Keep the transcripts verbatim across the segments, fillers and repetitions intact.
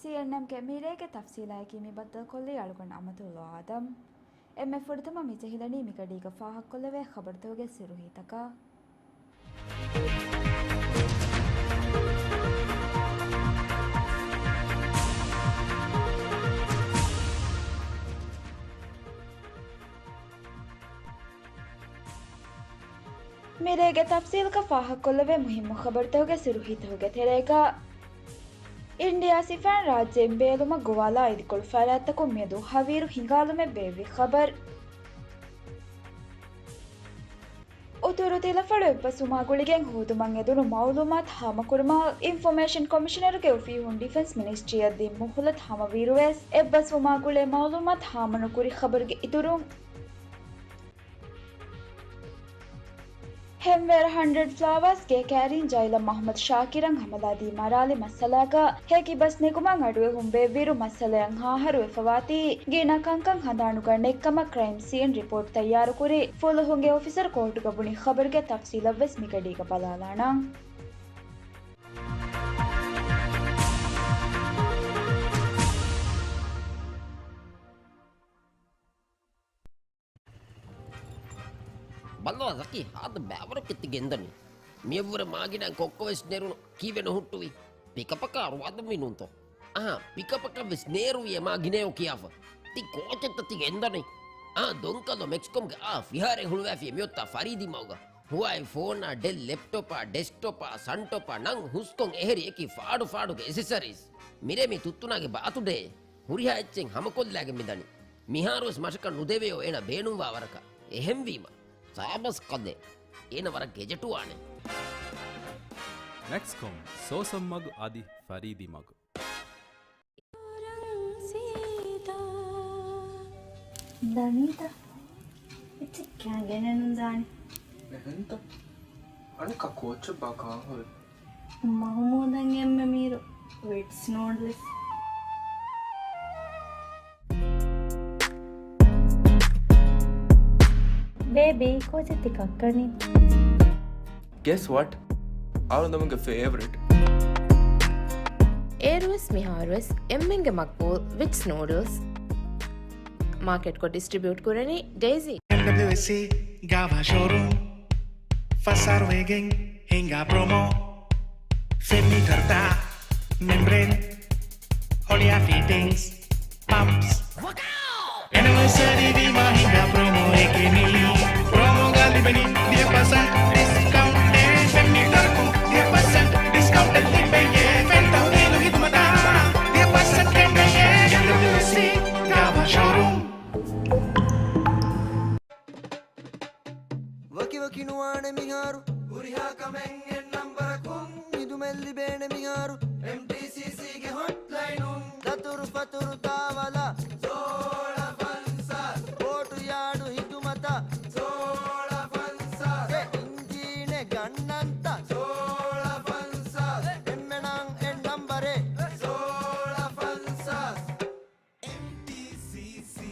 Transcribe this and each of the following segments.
ސީއެންއެމްގެ މިރޭގެ ތަފްސީލާއެކީ މި ބައްދަލުކޮށްލީ އަޅުގަނޑު އަމަތުﷲ އާދަމް. އެންމެ ފުރަތަމަ މި ޖެހިލަނީ މިގަޑީގަ ފާހަގަކޮށްލެވޭ ޚަބަރުތަކުގެ ސިއްރު ހިތަކަށް. މިރޭގެ ތަފްސީލްގަ ފާހަގަކޮށްލެވޭ މުހިއްމު ޚަބަރުތަކުގެ ސިއްރު ހިތަކުގެ ތެރޭގަ، އިންޑިއާ ސިފައިން ރާއްޖެއިން ބޭލުމަށް ގޮވާލާ އިދިކޮޅު ފަރާތްތަކުން މިއަދު ހަވީރު ހިނގާލުމެއް ބޭއްވި ޚަބަރު. އުތުރު ތިލަފަޅު އެއްބަސްވުމާ ގުޅިގެން ހޯދުމަށް އެދުނު މައުލޫމާތު ހާމަކުރުމަށް އިންފޮމޭޝަން ކޮމިޝަނަރުގެ އޮފީހުން ޑިފެންސް މިނިސްޓްރީއަށް ދިން މުހުލަތު ހަމަވިއިރުވެސް، އެއްބަސްވުމާ ގުޅޭ މައުލޫމާތު ހާމަނުކުރި ޚަބަރުގެ އިތުރުން، ހެންވޭރަ ހަންޑްރެޑް ފްލާވާސްގެ ކައިރިން ޖައިލަމް އަޙްމަދު ޝާކިރަށް ހަމަލާދީ މަރާލި މައްސަލާގަ ހެކި ބަސް ނެގުމަށް އަޑުއެހުން ބޭއްވިއިރު މައްސަލައަށް ހާހަރުވެފަވާތީ ގިނަ ކަންކަން ހަނދާނުގަ ނެއްކަމަށް ކްރައިމް ސީން ރިޕޯޓް ތައްޔާރުކުރި ފުލުހުންގެ އޮފިސަރު ކޯޓުގަ ބުނި ޚަބަރުގެ ތަފްސީލަށްވެސް މިގަޑީގަ ބަލާލާނަން. ބައްލަވާ ޒަކީ، ހާދަ ބައިވަރަކަށް ތި ގެންދަނީ. މިއަށްވުރެ މާގިނައިން ކޮއްކޮވެސް ނެރުނު ކީއްވެ ނުހުއްޓުވީ؟ ޕިކަޕަކާ ރުވާދަންވީ ނޫންތޯ؟ އަހާ، ޕިކަޕަކަށްވެސް ނޭރުވިއޭ މާގިނަޔޯ ކިޔާފަ. ތި ކޯޗެއްތަ ތި ގެންދަނީ؟ އާ، ދޮންކަލޯ މެކްސްކޮމްގެ އާ ފިހާރައެއް ހުޅުވާފިޔޭ މިއޮތާ ފަރީދީ މަގުގަ. ހުވާއި ފޯނާ، ޑެލް ލެޕްޓޮޕާ، ޑެސްކްޓޮޕާ، ސަންޓޮޕާ ނަން ހުސްކޮން އެހެރި އެކި ފާޑު ފާޑުގެ އެސެސަރީސް. މިރޭ މި ތުއްތުނާގެ ބާތުޑޭ. ހުރިހާ އެއްޗެއް ހަމަކޮށްލާގެން މިދަނީ. މިހާރުވެސް މަށަކަށް ނުދެވެޔޯ އޭނަ ބޭނުންވާ ވަރަކަށް. އެހެންވީމަ، ސާބަސް ކަލޭ. އޭނަ ވަރަށް ގެޖެޓުވާނެ. މެކްސްކޮމް، ސޯސަން މަގު އަދި ފަރީދީ މަގު. ދަނީތަ؟ އެއްޗެއް ކާ ގެނެއް ނުދާނެ. އެހެންތަ؟ އަނެއްކާ ކޯޗެއްބާ ކާހޮވެ؟ މަހުމޫދަށް އެންމެ މީރު ވިޓްސް ނޫޑްލްސް. ބޭބީ، ކޯޗެއް ތި ކައްކަނީ؟ Guess what? އަޅުގަނޑުގެ ފޭވަރިޓް. އޭރުވެސް މިހާރުވެސް އެންމެންގެ މަގްބޫލް ވިޓްސް ނޫޑްލްސް. މާކެޓްކޮށް ޑިސްޓްރިބިއުޓް ކުރަނީ ޑެއިސީ. އެމްޑަބްލިއުއެސްސީ ގާވާ ޝޯރޫމް. ފަސް އަހަރު ވެގެން ހިނގާ ޕްރޮމޯ. ފެން މީޓަރުތައް، މެމްބްރޭން، ހޮޅިއާ ފިޓިންގްސް، ޕަމްޕްސް. އެނިވަރސަރީ ވީމާ ހިނގާ ޕްރޮމޯއެކޭ މީ. ޕްރޮމޯގަ ލިބެނީ ދިހަ ޕަސެންޓް ޑިސްކައުންޓެއް. ފެން މީޓަރަކުން ދިހަ ޕަސެންޓް ޑިސްކައުންޓެއް ލިބެޔޭ. ފެން ތަހުލީލު ހިދުމަތާ ދިހަ ޕަސެންޓް ކެނޑެޔޭ. އެމްޑަބްލިއުއެސްސީ ގާވާ ޝޯރޫމް. ވަކިވަކި ނުވާނެ މިހާރު ހުރިހާ ކަމެއް އެއް ނަންބަރަކުން. ހިދުމަތް ލިބޭނެ މިހާރު އެމްޓީސީސީގެ ހޮޓްލައިނުން. ދަތުރު ފަތުރު ތާވަލާ ސޯޅަ ފަންސާސް. ބޯޓު ޔާޑު ހިދުމަތަށް ސޯޅަ ފަންސާސް. އެ އިންޖީނެއް ގަންނަންތަ ސޯޅަ ފަންސާސް. އެންމެނަށް އެއް ނަންބަރެއް ސޯޅަ ފަންސާސް. އެމްޓީސީސީ.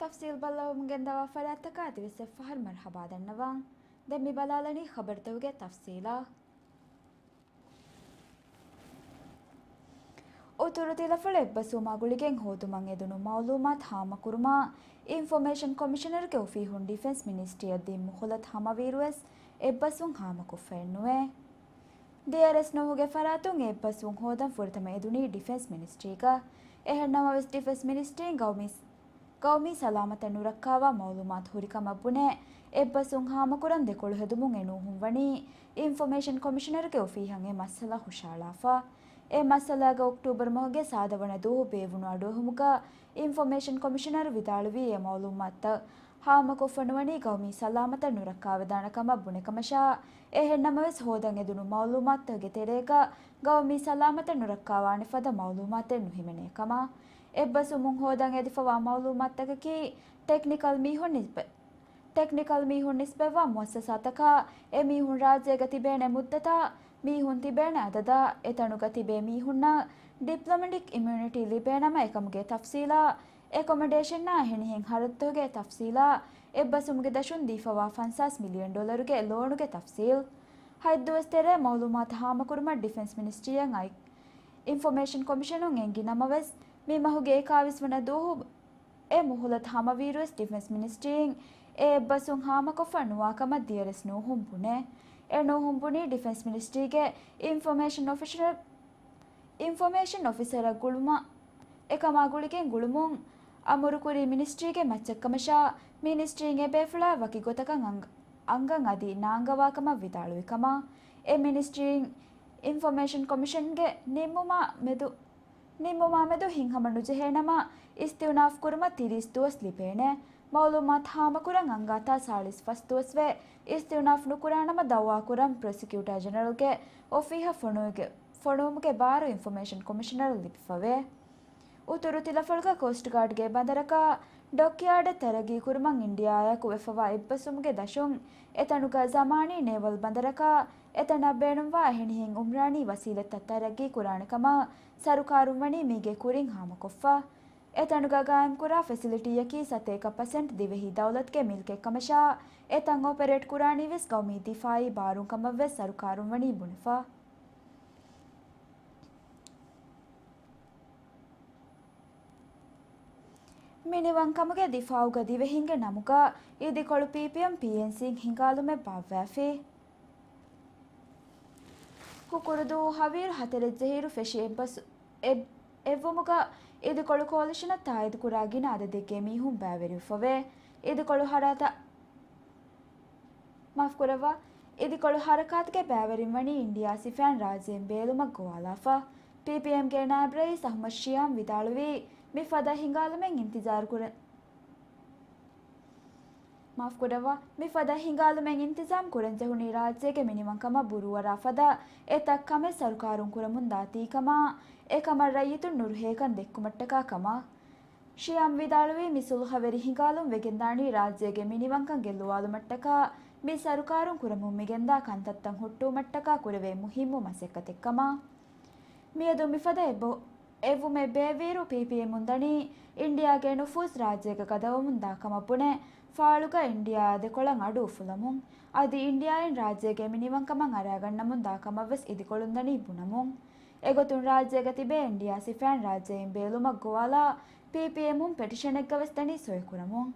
ތަފްސީލް ބައްލަވަމުން ގެންދަވާ ފަރާތްތަކަށް އަދިވެސް އެއްފަހަރު މަރުޙަބާ ދަންނަވަން. ދެން މި ބަލާލަނީ ޚަބަރުތަކުގެ ތަފްސީލާ. އުތުރު ތިލަފަޅު އެއްބަސްވުމާ ގުޅިގެން ހޯދުމަށް އެދުނު މައުލޫމާތު ހާމަކުރުމަށް އިންފޮމޭޝަން ކޮމިޝަނަރުގެ އޮފީހުން ޑިފެންސް މިނިސްޓްރީއަށް ދިން މުހުލަތު ހަމަވިއިރުވެސް އެއްބަސްވުން ހާމަކޮށްފައެއްނުވޭ. ޑީއާރްއެސް ނޫހުގެ ފަރާތުން އެއްބަސްވުން ހޯދަން ފުރަތަމަ އެދުނީ ޑިފެންސް މިނިސްޓްރީގަ. އެހެންނަމަވެސް ޑިފެންސް މިނިސްޓްރީން ގައުމީ ގައުމީ ސަލާމަތަށް ނުރައްކާވާ މައުލޫމާތު ހުރިކަމަށް ބުނެ، އެއްބަސްވުން ހާމަކުރަން ދެކޮޅު ހެދުމުން އެ ނޫހުން ވަނީ އިންފޮމޭޝަން ކޮމިޝަނަރުގެ އޮފީހަށް އެ މައްސަލަ ހުށައަޅާފަ. އެ މައްސަލާގަ އޮކްޓޫބަރު މަހުގެ ސާދަ ވަނަ ދުވަހު ބޭއްވުނު އަޑުއެހުމުގަ އިންފޮމޭޝަން ކޮމިޝަނަރު ވިދާޅުވީ އެ މައުލޫމާތުތައް ހާމަކޮށްފަ ނުވަނީ ގައުމީ ސަލާމަތަށް ނުރައްކާވެދާނެ ކަމަށް ބުނެ ކަމަށާ، އެހެން ނަމަވެސް ހޯދަން އެދުނު މައުލޫމާތުތަކުގެ ތެރޭގަ ގައުމީ ސަލާމަތަށް ނުރައްކާވާނެ ފަދަ މައުލޫމާތެއް ނުހިމެނޭ ކަމަށް. އެއްބަސްވުމުން ހޯދަން އެދިފަވާ މައުލޫމާތުތަކަކީ ޓެކްނިކަލް މީހުން ނިސްބަތް، ޓެކްނިކަލް މީހުން ނިސްބަތްވާ މުއައްސަސާތަކާ، އެ މީހުން ރާއްޖޭގަ ތިބޭނެ މުއްދަތާ، މީހުން ތިބޭނެ އަދަދާ، އެތަނުގަ ތިބޭ މީހުންނަށް ޑިޕްލޮމެޓިކް އިމިއުނިޓީ ލިބޭނަމަ އެކަމުގެ ތަފްސީލާ، އެކޮމޮޑޭޝަންއާ އެހެނިހެން ހަރަދުތަކުގެ ތަފްސީލާ، އެއްބަސްވުމުގެ ދަށުން ދީފަވާ ފަންސާސް މިލިއަން ޑޮލަރުގެ ލޯނުގެ ތަފްސީލް. ހަތް ދުވަސް ތެރޭ މައުލޫމާތު ހާމަކުރުމަށް ޑިފެންސް މިނިސްޓްރީއަށް އައި އިންފޮމޭޝަން ކޮމިޝަނުން އެންގި ނަމަވެސް، މި މަހުގެ އެކާވީސް ވަނަ ދުވަހު އެ މުހުލަތު ހަމަވިއިރުވެސް ޑިފެންސް މިނިސްޓްރީއިން އެ އެއްބަސްވުން ހާމަކޮށްފަ ނުވާ ކަމަށް ދިޔަރެސް ނޫހުން ބުނޭ. އެ ނޫހުން ބުނީ ޑިފެންސް މިނިސްޓްރީގެ އިންފޮމޭޝަން އޮފިޝަރ، އިންފޮމޭޝަން އޮފިސަރަށް ގުޅުމަށް، އެކަމާ ގުޅިގެން ގުޅުމުން އަމުރުކުރީ މިނިސްޓްރީގެ މައްޗަށްކަމަށާ، މިނިސްޓްރީން އެބޭފުޅާ ވަކި ގޮތަކަށް އަންގ-، އަންގަން އަދި ނާންގަވާކަމަށް ވިދާޅުވި ކަމަށް. އެ މިނިސްޓްރީން އިންފޮމޭޝަން ކޮމިޝަންގެ ނިންމުމާ މެދު ނިންމުމާމެދު ހިތްހަމަ ނުޖެހޭނަމަ، އިސްތިއުނާފް ކުރުމަށް ތިރީސް ދުވަސް ލިބޭނެ. މައުލޫމާތު ހާމަކުރަން އަންގާތާ ސާޅީސް ފަސް ދުވަސްވެ، އިސްތިއުނާފް ނުކުރާނަމަ ދައުވާކުރަން ޕްރޮސިކިއުޓާ ޖެނެރަލްގެ އޮފީހަށް ފޮނުވިގެ-، ފޮނުވުމުގެ ބާރު އިންފޮމޭޝަން ކޮމިޝަނަރަށް ލިބިފަވޭ. އުތުރު ތިލަފަޅުގަ ކޯސްޓް ގާޑްގެ ބަނދަރަކާ ޑޮކްޔާޑެއް ތަރައްގީ ކުރުމަށް އިންޑިއާއާއެކު ވެފަވާ އެއްބަސްވުމުގެ ދަށުން އެތަނުގަ ޒަމާނީ ނޭވަލް ބަނދަރަކާ އެތަނަށް ބޭނުންވާ އެހެނިހެން އުމްރާނީ ވަސީލަތްތައް ތަރައްގީ ކުރާނެ ކަމަށް ސަރުކާރުން ވަނީ މީގެ ކުރިން ހާމަކޮށްފަ. އެތަނުގަ ގާއިމްކުރާ ފެސިލިޓީއަކީ ސަތޭކަ ޕަސެންޓް ދިވެހި ދައުލަތުގެ މިލްކެއް ކަމަށާ، އެތަން އޮޕަރޭޓް ކުރާނީވެސް ގައުމީ ދިފާއީ ބާރުން ކަމަށްވެސް ސަރުކާރުން ވަނީ ބުނެފަ. މިނިވަންކަމުގެ ދިފާއުގަ ދިވެހިންގެ ނަމުގަ އިދިކޮޅު ޕީޕީއެމް ޕީއެންސީން ހިނގާލުމެއް ބާއްވައިފި. ހުކުރުދުވަހު ހަވީރު ހަތަރެއް ޖެހިއިރު ފެށި އެއްބަސް-، އެއް-، އެއްވުމުގަ އިދިކޮޅު ކޯލިޝަނަށް ތާއީދުކުރާ ގިނަ އަދަދެއްގެ މީހުން ބައިވެރިވެފަވޭ. އިދިކޮޅު ހަރަތަ-، މާފުކުރައްވާ، އިދިކޮޅު ހަރަކާތުގެ ބައިވެރިން ވަނީ އިންޑިއާ ސިފައިން ރާއްޖެއިން ބޭލުމަށް ގޮވާލާފަ. ޕީޕީއެމްގެ ނާއިބް ރައީސް އަހުމަދު ޝިޔާމް ވިދާޅުވީ، މިފަދަ ހިނގާލުމެއް އިންތިޒާރު ކުރަ-، މާފުކުރައްވާ، މިފަދަ ހިނގާލުމެއް އިންތިޒާމް ކުރަންޖެހުނީ ރާއްޖޭގެ މިނިވަންކަމަށް ބުރޫއަރާ ފަދަ އެތައް ކަމެއް ސަރުކާރުން ކުރަމުންދާތީ ކަމަށް، އެކަމަށް ރައްޔިތުން ނުރުހޭކަން ދެއްކުމަށްޓަކާ ކަމަށް. ޝިޔާމް ވިދާޅުވީ، މި ސުލްހަވެރި ހިނގާލުން ވެގެންދާނީ ރާއްޖޭގެ މިނިވަންކަން ގެއްލުވާލުމަށްޓަކާ މި ސަރުކާރުން ކުރަމުން މިގެންދާ ކަންތައްތައް ހުއްޓުވުމަށްޓަކާ ކުރެވޭ މުހިއްމު މަސައްކަތެއް ކަމަށް. މިއަދު މިފަދަ އެއްބަ-، އެއްވުމެއް ބޭއްވިއިރު ޕީޕީއެމުން ދަނީ އިންޑިއާގެ ނުފޫޒް ރާއްޖޭގަ ގަދަވަމުން ދާ ކަމަށް ބުނެ، ފާޅުގަ އިންޑިއާއާ ދެކޮޅަށް އަޑު އުފުލަމުން، އަދި އިންޑިއާއިން ރާއްޖޭގެ މިނިވަންކަމަށް އަރާގަންނަމުން ދާ ކަމަށްވެސް އިދިކޮޅުން ދަނީ ބުނަމުން. އެގޮތުން ރާއްޖޭގަ ތިބޭ އިންޑިއާ ސިފައިން ރާއްޖެއިން ބޭލުމަށް ގޮވާލާ ޕީޕީއެމުން ޕެޓިޝަނެއްގަވެސް ދަނީ ސޮއިކުރަމުން.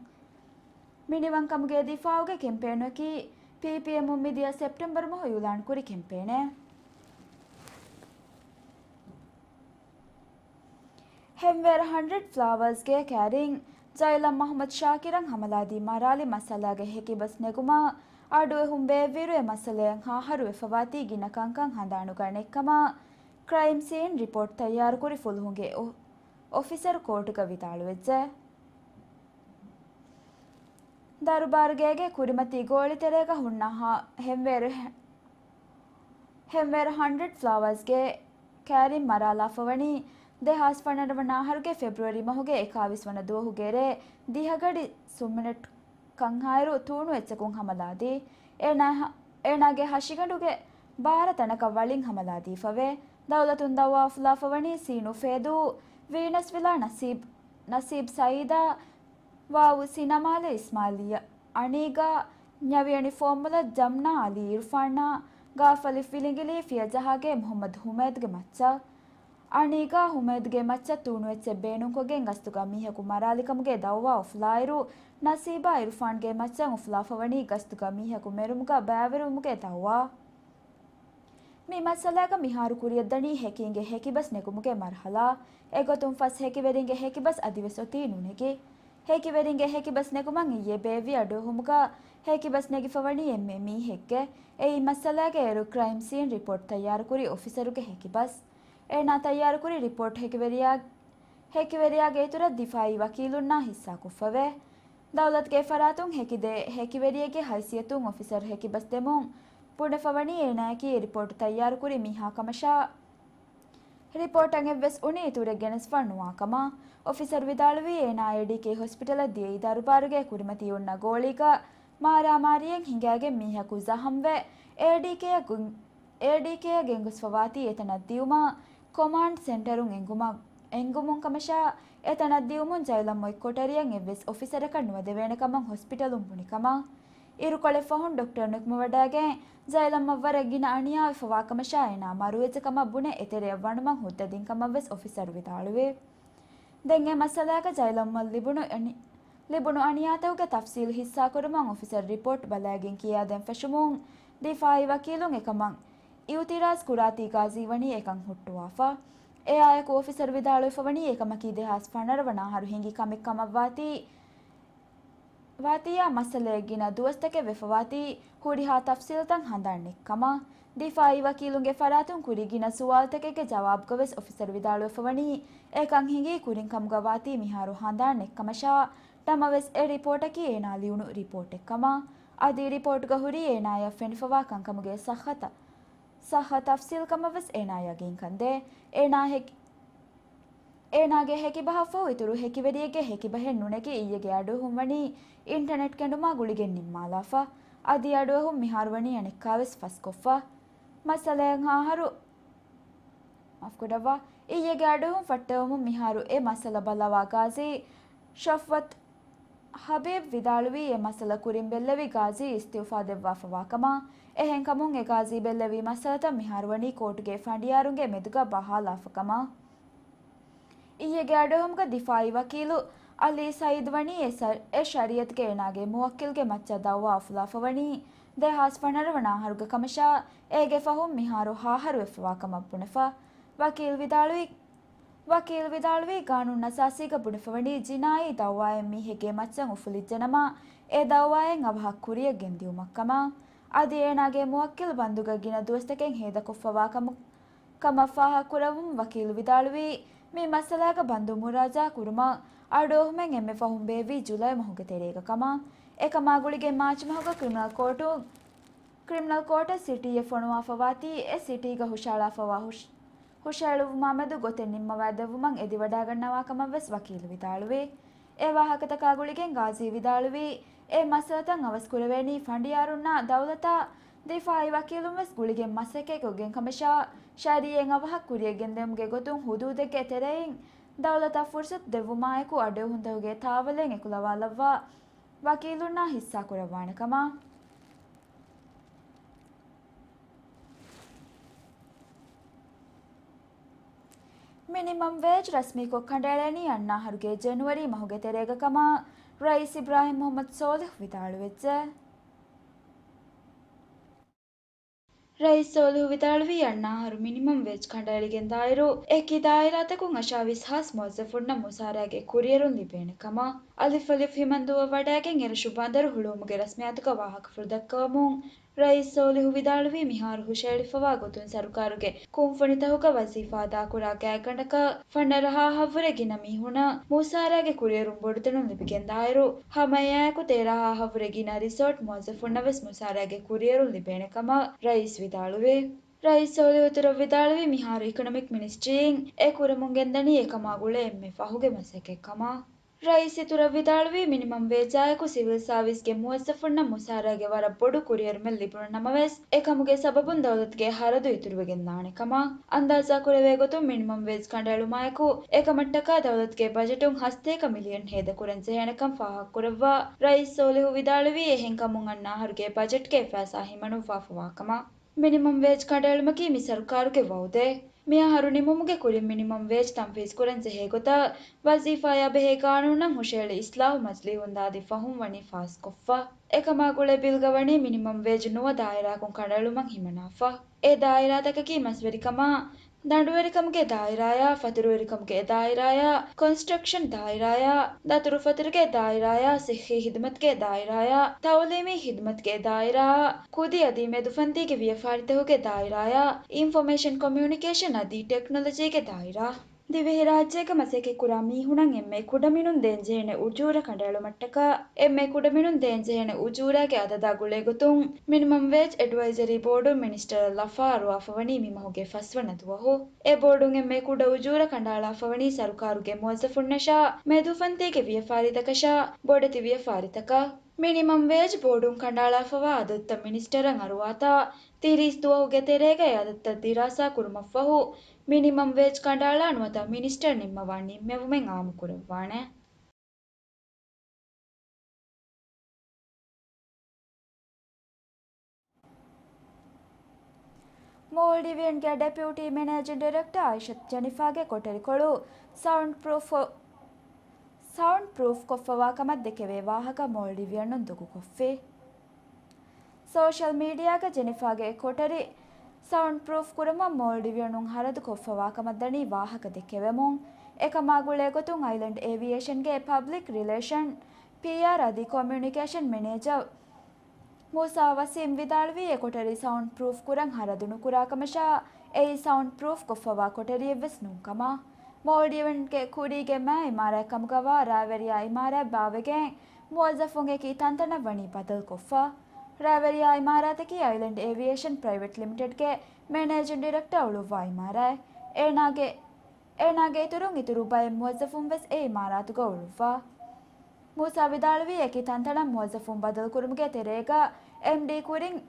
މިނިވަންކަމުގެ ދިފާއުގެ ކެމްޕޭނަކީ ޕީޕީއެމުން މިދިޔަ ސެޕްޓެމްބަރު މަހު އިއުލާންކުރި ކެމްޕޭނެއް. ހެންވޭރު ހަންޑްރެޑް ފްލާވާސްގެ ކައިރިން ޖައިލަމް މަހުމަދު ޝާކިރަށް ހަމަލާދީ މަރާލި މައްސަލާގެ ހެކިބަސް ނެގުމަށް އަޑުއެހުން ބޭއްވިއިރު އެ މައްސަލައަށް ހަ އަހަރު ވެފަވާތީ ގިނަ ކަންކަން ހަނދާނުގަ ނެތްކަމަށް ކްރައިމް ސީން ރިޕޯޓް ތައްޔާރުކުރި ފުލުހުންގެ އޮ-، އޮފިސަރު ކޯޓުގަ ވިދާޅުވެއްޖެ. ދަރުބާރުގޭގެ ކުރިމަތީ ގޯޅިތެރޭގަ ހުންނަ ހަ-، ހެންވޭރު ހެ-، ހެންވޭރު ހަންޑްރެޑް ފްލާވާސްގެ ކައިރިން މަރާލާފަވަނީ ދެހާސް ފަނަރަ ވަނަ އަހަރުގެ ފެބްރުއަރީ މަހުގެ އެކާވީސް ވަނަ ދުވަހުގެ ރޭ ދިހަގަޑި ސުންމިނެޓް ކަންހާއިރު ތޫނު އެއްޗަކުން ހަމަލާދީ. އޭނާ-، އޭނާގެ ހަށިގަނޑުގެ ބާރަ ތަނަކަށް ވަޅިން ހަމަލާދީފަވޭ. ދައުލަތުން ދައުވާ އުފުލާފަވަނީ ސީނު ފޭދޫ، ވީނަސް ވިލާ ނަސީބް، ނަސީބް ސައީދާ، ވާވު ސިނަމާލެ އިސްމާލީ އަނީގާ، ނަވިއަނި ފޯމުލަ ޖަމްނާ އަލީ އިރުފާނާ، ގާފަލި ފިލިނގިލީ ފިޔަޖަހާގޭ މުހައްމަދު ހުމޭދުގެ މައްޗަށް. އަނީގާ ހުމޭދުގެ މައްޗަށް ތޫނުއެއްޗެއް ބޭނުންކޮށްގެން ގަސްތުގަ މީހަކު މަރާލިކަމުގެ ދައުވާ އުފުލާއިރު، ނަސީބާ އިރުފާންގެ މައްޗަށް އުފުލާފަވަނީ ގަސްތުގަ މީހަކު މެރުމުގަ ބައިވެރިވުމުގެ ދައުވާ. މި މައްސަލާގަ މިހާރު ކުރިޔަށްދަނީ ހެކީންގެ ހެކިބަސް ނެގުމުގެ މަރުހަލާ. އެގޮތުން ފަސް ހެކިވެރިންގެ ހެކިބަސް އަދިވެސް އޮތީ ނުނެގި. ހެކިވެރިންގެ ހެކިބަސް ނެގުމަށް އިއްޔެ ބޭއްވި އަޑުއެހުމުގަ ހެކިބަސް ނެގިފަވަނީ އެންމެ މީހެއްގެ. އެއީ މައްސަލާގެ އޭރު ކްރައިމް ސީން ރިޕޯޓް ތައްޔާރުކުރި އޮފިސަރުގެ ހެކިބަސް. އޭނާ ތައްޔާރުކުރި ރިޕޯޓް ހެކިވެރިޔާ، ހެކިވެރިޔާގެ އިތުރަށް ދިފާއީ ވަކީލުންނާ ހިއްސާކޮށްފަވޭ. ދައުލަތުގެ ފަރާތުން ހެކިދޭ ހެކިވެރިއެއްގެ ހައިސިއްޔަތުން އޮފިސަރު ހެކިބަސް ދެމުން ބުނެފަވަނީ އޭނާއަކީ އެ ރިޕޯޓް ތައްޔާރުކުރި މީހާ ކަމަށާ، ރިޕޯޓަށް އެއްވެސް އުނި އިތުރެއް ގެނެސްފަ ނުވާ ކަމަށް. އޮފިސަރު ވިދާޅުވީ އޭނާ އޭޑީކޭ ހޮސްޕިޓަލަށް ދިޔައީ ދަރުބާރުގައި ކުރިމަތި އޮންނަ ގޯޅީގަ މާރާމާރީއެއް ހިނގާގެން މީހަކު ޒަހަމްވެ، އޭޑީކޭއަށް ގުން-، އޭޑީކޭއަށް ގެންގޮސްފަވާތީ އެތަނަށް ދިޔުމަށް ކޮމާންޑް ސެންޓަރުން އެންގުމަށް، އެންގުމުން ކަމަށާ، އެތަނަށް ދިޔުމުން ޖައިލަމް އޮތް ކޮޓަރިއަށް އެއްވެސް އޮފިސަރަކަށް ނުވަދެވޭނެ ކަމަށް ހޮސްޕިޓަލުން ބުނި ކަމަށް. އިރުކޮޅެއް ފަހުން ޑޮކްޓަރު ނުކުމެވަޑައިގެން ޖައިލަމްއަށް ވަރަށް ގިނަ އަނިޔާވެފަވާ ކަމަށާ އޭނާ މަރުވެއްޖެ ކަމަށް ބުނެ އެތެރެއަށް ވަނުމަށް ހުއްދަ ދިން ކަމަށް ވެސް އޮފިސަރު ވިދާޅުވި. ދެން އެ މައްސަލާގަ ޖައިލަމްއަށް ލިބުނު އަނި-، ލިބުނު އަނިޔާތަކުގެ ތަފްސީލު ހިއްސާކުރުމަށް އޮފިސަރު ރިޕޯޓް ބަލައިގެން ކިޔާދޭން ފެށުމުން ދިފާއީ ވަކީލުން އެކަމަށް އިއުތިރާޒް ކުރާތީ ގާޒީ ވަނީ އެކަން ހުއްޓުވާފަ. އެއާއެކު އޮފިސަރު ވިދާޅުވެފަވަނީ އެކަމަކީ ދެހާސް ފަނަރަ ވަނަ އަހަރު ހިނގި ކަމެއް ކަމަށްވާތީ، ވާތީއާ މައްސަލައެއް ގިނަ ދުވަސްތަކެއް ވެފަވާތީ، ހުރިހާ ތަފްސީލްތައް ހަނދާން ނެތްކަމަށް. ދިފާއީ ވަކީލުންގެ ފަރާތުން ކުރި ގިނަ ސުވާލުތަކެއްގެ ޖަވާބުގަވެސް އޮފިސަރު ވިދާޅުވެފަވަނީ، އެކަން ހިނގީ ކުރިން ކަމުގަ ވާތީ މިހާރު ހަނދާން ނެތްކަމަށާ، ނަމަވެސް އެ ރިޕޯޓަކީ އޭނާ ލިޔުނު ރިޕޯޓެއްކަމަށް. އަދި ރިޕޯޓްގަ ހުރީ އޭނާޔަށް ފެނިފަވާ ކަންކަމުގެ ސައްހަތަށް ސައްހަ ތަފްސީލް ކަމަށް ވެސް އޭނާ ޔަގީންކަންދޭ. އޭނާ ހެކި-، އޭނާގެ ހެކިބަހަށްފަހު އިތުރު ހެކިވެރިއެއްގެ ހެކިބަހެއް ނުނެގި އިއްޔެގެ އަޑުއެހުން ވަނީ އިންޓަނެޓް ކެނޑުމާ ގުޅިގެން ނިންމާލާފަ. އަދި އަޑުއެހުން މިހާރު ވަނީ އަނެއްކާވެސް ފަސްކޮށްފަ. މައްސަލައަށް އަހަރު، މާފުކުރައްވާ، އިއްޔެގެ އަޑުއެހުން ފައްޓަވަމުން މިހާރު އެ މައްސަލަ ބައްލަވާ ގާޒީ ޝަފްވަތް ހަބީބް ވިދާޅުވީ، އެ މައްސަލަ ކުރިން ބެއްލެވި ގާޒީ އިސްތިއުފާ ދެއްވާފަވާ ކަމަށް. އެހެންކަމުން އެ ގާޒީ ބެއްލެވި މައްސަލަތައް މިހާރު ވަނީ ކޯޓުގެ ފަނޑިޔާރުންގެ މެދުގަ ބަހާލާފަ ކަމަށް. އިއްޔެގެ އަޑުއެހުމުގަ ދިފާއީ ވަކީލު އަލީ ސައީދު ވަނީ އެ ސަ-، އެ ޝަރީއަތުގެ އޭނާގެ މުވައްކިލްގެ މައްޗަށް ދައުވާ އުފުލާފަ ވަނީ ދެހާސް ފަނަރަ ވަނަ އަހަރުގެ ކަމަށާ، އޭގެ ފަހުން މިހާރު ހަ އަހަރު ވެފަވާ ކަމަށް ބުނެފަ. ވަކީލް ވިދާޅުވީ، ވަކީލް ވިދާޅުވީ، ގާނޫނު އަސާސީގަ ބުނެފަވަނީ ޖިނާއީ ދައުވާއެއް މީހެއްގެ މައްޗަށް އުފުލިއްޖެނަމަ، އެ ދައުވާއެއް އަވަހަށް ކުރިޔަށް ގެންދިއުމަށްކަމަށް. އަދި އޭނާގެ މުވައްކިލް ބަންދުގަ ގިނަ ދުވަސްތަކެއް ހޭދަކޮށްފަވާ ކަމު-، ކަމަށް ފާހަގަކުރައްވަމުން ވަކީލު ވިދާޅުވީ، މި މައްސަލާގަ ބަންދު މުރާޖާ ކުރުމަށް އަޑުއެހުމެއް އެންމެ ފަހުން ބޭއްވީ ޖުލައި މަހުގެ ތެރޭގަ ކަމަށް. އެކަމާ ގުޅިގެން މާޗް މަހުގަ ކްރިމިނަލް ކޯޓު، ކްރިމިނަލް ކޯޓަށް ސިޓީއެއް ފޮނުވާފަވާތީ، އެ ސިޓީގަ ހުށައަޅާފަވާ ހުށް-، ހުށައެޅުއްވުމާމެދު ގޮތެއް ނިންމަވައިދެއްވުމަށް އެދިވަޑައިގަންނަވާ ކަމަށް ވެސް ވަކީލު ވިދާޅުވި. އެ ވާހަކަތަކާ ގުޅިގެން ގާޒީ ވިދާޅުވީ، އެ މައްސަލަތައް އަވަސް ކުރެވޭނީ ފަނޑިޔާރުންނާ ދައުލަތާ ދިފާއީ ވަކީލުން ވެސް ގުޅިގެން މަސައްކަތް ކޮށްގެން ކަމަށާ، ޝަރީއަތް އަވަހަށް ކުރިޔަށް ގެންދިއުމުގެ ގޮތުން ހުދޫދެއްގެ ތެރެއިން ދައުލަތަށް ފުރުސަތު ދެއްވުމާއެކު އަޑުއެހުންތަކުގެ ތާވަލެއް އެކުލަވާލައްވާ ވަކީލުންނާ ހިއްސާ ކުރައްވާނެ ކަމަށް. މިނިމަމް ވޭޖް ރަސްމީކޮށް ކަނޑައެޅޭނީ އަންނަ އަހަރުގެ ޖެނުއަރީ މަހުގެ ތެރޭގަ ކަމަށް ރައީސް އިބްރާހިމް މުހައްމަދު ސޯލިހު ވިދާޅުވެއްޖެ. ރައީސް ސޯލިހު ވިދާޅުވީ، އަންނަ އަހަރު މިނިމަމް ވޭޖް ކަނޑައެޅިގެން ދާއިރު، އެކި ދާއިރާތަކުން އަށާވީސް ހާސް މުވައްޒަފުންނަށް މުސާރައިގެ ކުރިއެރުން ލިބޭނެ ކަމަށް. އަލިފް އަލިފް ހިމަންދޫއަށް ވަޑައިގެން އެރަށު ބަނދަރު ހުޅުވުމުގެ ރަސްމިއްޔާތުގަ ވާހަކަފުޅު ދައްކަވަމުން، ރައީސް ސޯލިހު ވިދާޅުވީ، މިހާރު ހުށައެޅިފަވާ ގޮތުން ސަރުކާރުގެ ކުންފުނިތަކުގަ ވަޒީފާ އަދާކުރާ ގާތްގަނޑަކަށް ފަނަރަ ހާހަށްވުރެ ގިނަ މީހުނަށް މުސާރައިގެ ކުރިއެރުން ބޮޑުތަނުން ލިބިގެން ދާއިރު، ހަމައެއާއެކު ތޭރަ ހާހަށްވުރެ ގިނަ ރިސޯޓް މުވައްޒަފުންނަށް ވެސް މުސާރައިގެ ކުރިއެރުން ލިބޭނެ ކަމަށް ރައީސް ވިދާޅުވި. ރައީސް ސޯލިހު އިތުރަށް ވިދާޅުވީ، މިހާރު އިކޮނޮމިކް މިނިސްޓްރީއިން އެ ކުރަމުން ގެންދަނީ އެކަމާ ގުޅޭ އެންމެ ފަހުގެ މަސައްކަތް ކަމަށް. ރައީސް އިތުރަށް ވިދާޅުވީ، މިނިމަމް ވޭޖާއެކު ސިވިލް ސާވިސްގެ މުވައްޒަފުންނަށް މުސާރައިގެ ވަރަށް ބޮޑު ކުރިއެރުމެއް ލިބުނު ނަމަވެސް، އެކަމުގެ ސަބަބުން ދައުލަތުގެ ހަރަދު އިތުރުވެގެންދާނެ ކަމަށް. އަންދާޒާކުރެވޭ ގޮތުން، މިނިމަމް ވޭޖް ކަނޑައެޅުމާއެކު، އެކަމަށްޓަކާ ދައުލަތުގެ ބަޖެޓުން ހަސަތޭކަ މިލިއަން ހޭދަކުރަން ޖެހޭނެކަން ފާހަގަކުރައްވާ، ރައީސް ސޯލިހު ވިދާޅުވީ، އެހެންކަމުން އަންނަ އަހަރުގެ ބަޖެޓްގެ އެއްފައިސާ ހިމަނުއްވާފަވާ ކަމަށް. މިނިމަމް ވޭޖް ކަނޑައެޅުމަކީ މި ސަރުކާރުގެ ވައުދެއް. މިއަހަރު ނިމުމުގެ ކުރިން މިނިމަމް ވޭޖް ތަންފީޒްކުރަން ޖެހޭ ގޮތަށް، ވަޒީފާއާ ބެހޭ ގާނޫނަށް ހުށައެޅި އިސްލާހު މަޖިލީހުން ދާދި ފަހުން ވަނީ ފާސްކޮށްފަ. އެކަމާ ގުޅޭ ބިލްގަ ވަނީ މިނިމަމް ވޭޖް ނުވަ ދާއިރާއަކުން ކަނޑައެޅުމަށް ހިމަނާފަ. އެ ދާއިރާތަކަކީ މަސްވެރިކަމާ، ދަނޑުވެރިކަމުގެ ދާއިރާޔާ، ފަތުރުވެރިކަމުގެ ދާއިރާޔާ، ކޮންސްޓްރަކްޝަން ދާއިރާޔާ، ދަތުރުފަތުރުގެ ދާއިރާޔާ، ސިއްހީ ހިދުމަތުގެ ދާއިރާޔާ، ތައުލީމީ ހިދުމަތުގެ ދާއިރާއާ، ކުދި އަދި މެދުފަންތީގެ ވިޔަފާރިތަކުގެ ދާއިރާޔާ، އިންފޮމޭޝަން ކޮމިއުނިކޭޝަން އަދި ޓެކްނޮލޮޖީގެ ދާއިރާ. ދިވެހިރާއްޖޭގަ މަސައްކަތްކުރާ މީހުނަށް އެންމެ ކުޑަމިނުން ދޭންޖެހޭނެ އުޖޫރަ ކަނޑައެޅުމަށްޓަކާ، އެންމެ ކުޑަމިނުން ދޭންޖެހޭނެ އުޖޫރާގެ އަދަދާ ގުޅޭގޮތުން، މިނިމަމް ވޭޖް އެޑްވައިޒަރީ ބޯޑުން މިނިސްޓަރ ލަފާ އަރުވާފަވަނީ މިމަހުގެ ފަސްވަނަ ދުވަހު. އެ ބޯޑުން އެންމެ ކުޑަ އުޖޫރަ ކަނޑައަޅާފަވަނީ ސަރުކާރުގެ މުވައްޒަފުންނަށާ، މެދުފަންތީގެ ވިޔަފާރިތަކަށާ، ބޮޑެތި ވިޔަފާރިތަކަށް. މިނިމަމް ވޭޖް ބޯޑުން ކަނޑައަޅާފަވާ އަދަދުތައް މިނިސްޓަރަށް އަރުވާތާ، ތިރީސް ދުވަހުގެ ތެރޭގައި އަދަދުތައް ދިރާސާ ކުރުމަށްފަހު، މިނިމަމް ވޭޖް ކަނޑައަޅާ ނުވަތަ މިނިސްޓަރ ނިންމަވާ ނިންމެވުމެއް އާއްމުކުރައްވާނެ. މޯލްޑިވިއަންގެ ޑެޕިއުޓީ މެނޭޖިން ޑިރެކްޓަރ އައިޝަތު ޖެނިފާގެ ކޮޓަރިކޮޅު ސައުންޑް ޕްރޫފް، ސައުންޑް ޕްރޫފް ކޮށްފަވާ ކަމަށް ދެކެވޭ ވާހަކަ މޯލްޑިވިއަނުން ދޮގުކޮށްފި. ސޯޝަލް މީޑިއާގަ ޖެނިފާގެ ކޮޓަރި ސައުންޑް ޕްރޫފް ކުރުމަށް މޯލްޑިވިއަނުން ހަރަދު ކޮށްފަވާ ކަމަށް ދަނީ ވާހަކަ ދެއްކެވެމުން، އެކަމާ ގުޅޭގޮތުން އައިލެންޑް އޭވިއޭޝަންގެ ޕަބްލިކް ރިލޭޝަން، ޕީއާރް އަދި ކޮމިއުނިކޭޝަން މެނޭޖަރ މޫސާ ވަސީމް ވިދާޅުވީ، އެ ކޮޓަރި ސައުންޑް ޕްރޫފް ކުރަން ހަރަދު ނުކުރާ ކަމަށާ، އެއީ ސައުންޑް ޕްރޫފް ކޮށްފަވާ ކޮޓަރިއެއްވެސް ނޫން ކަމަށް. މޯލްޑިވިއަންގެ ކުރީގެ މާ އިމާރާތް ކަމުގަވާ ރާވެރިޔާ އިމާރާތް ބާވެގެން މުވައްޒަފުން އެކި ތަންތަނަށް ވަނީ ބަދަލުކޮށްފަ. ރާވެރިޔާ އިމާރާތަކީ އައިލެންޑް އޭވިއޭޝަން ޕްރައިވެޓް ލިމިޓެޑްގެ މެނޭޖިން ޑިރެކްޓަރ އުޅުއްވާ އިމާރާތް. އޭނާގެ، އޭނާގެ އިތުރުން އިތުރު ބައެއް މުވައްޒަފުން ވެސް އެ އިމާރާތުގަ އުޅުއްވާ. މޫސާ ވިދާޅުވީ، އެކި ތަންތަނަށް މުވައްޒަފުން ބަދަލުކުރުމުގެ ތެރޭގަ އެމްޑީ ކުރިން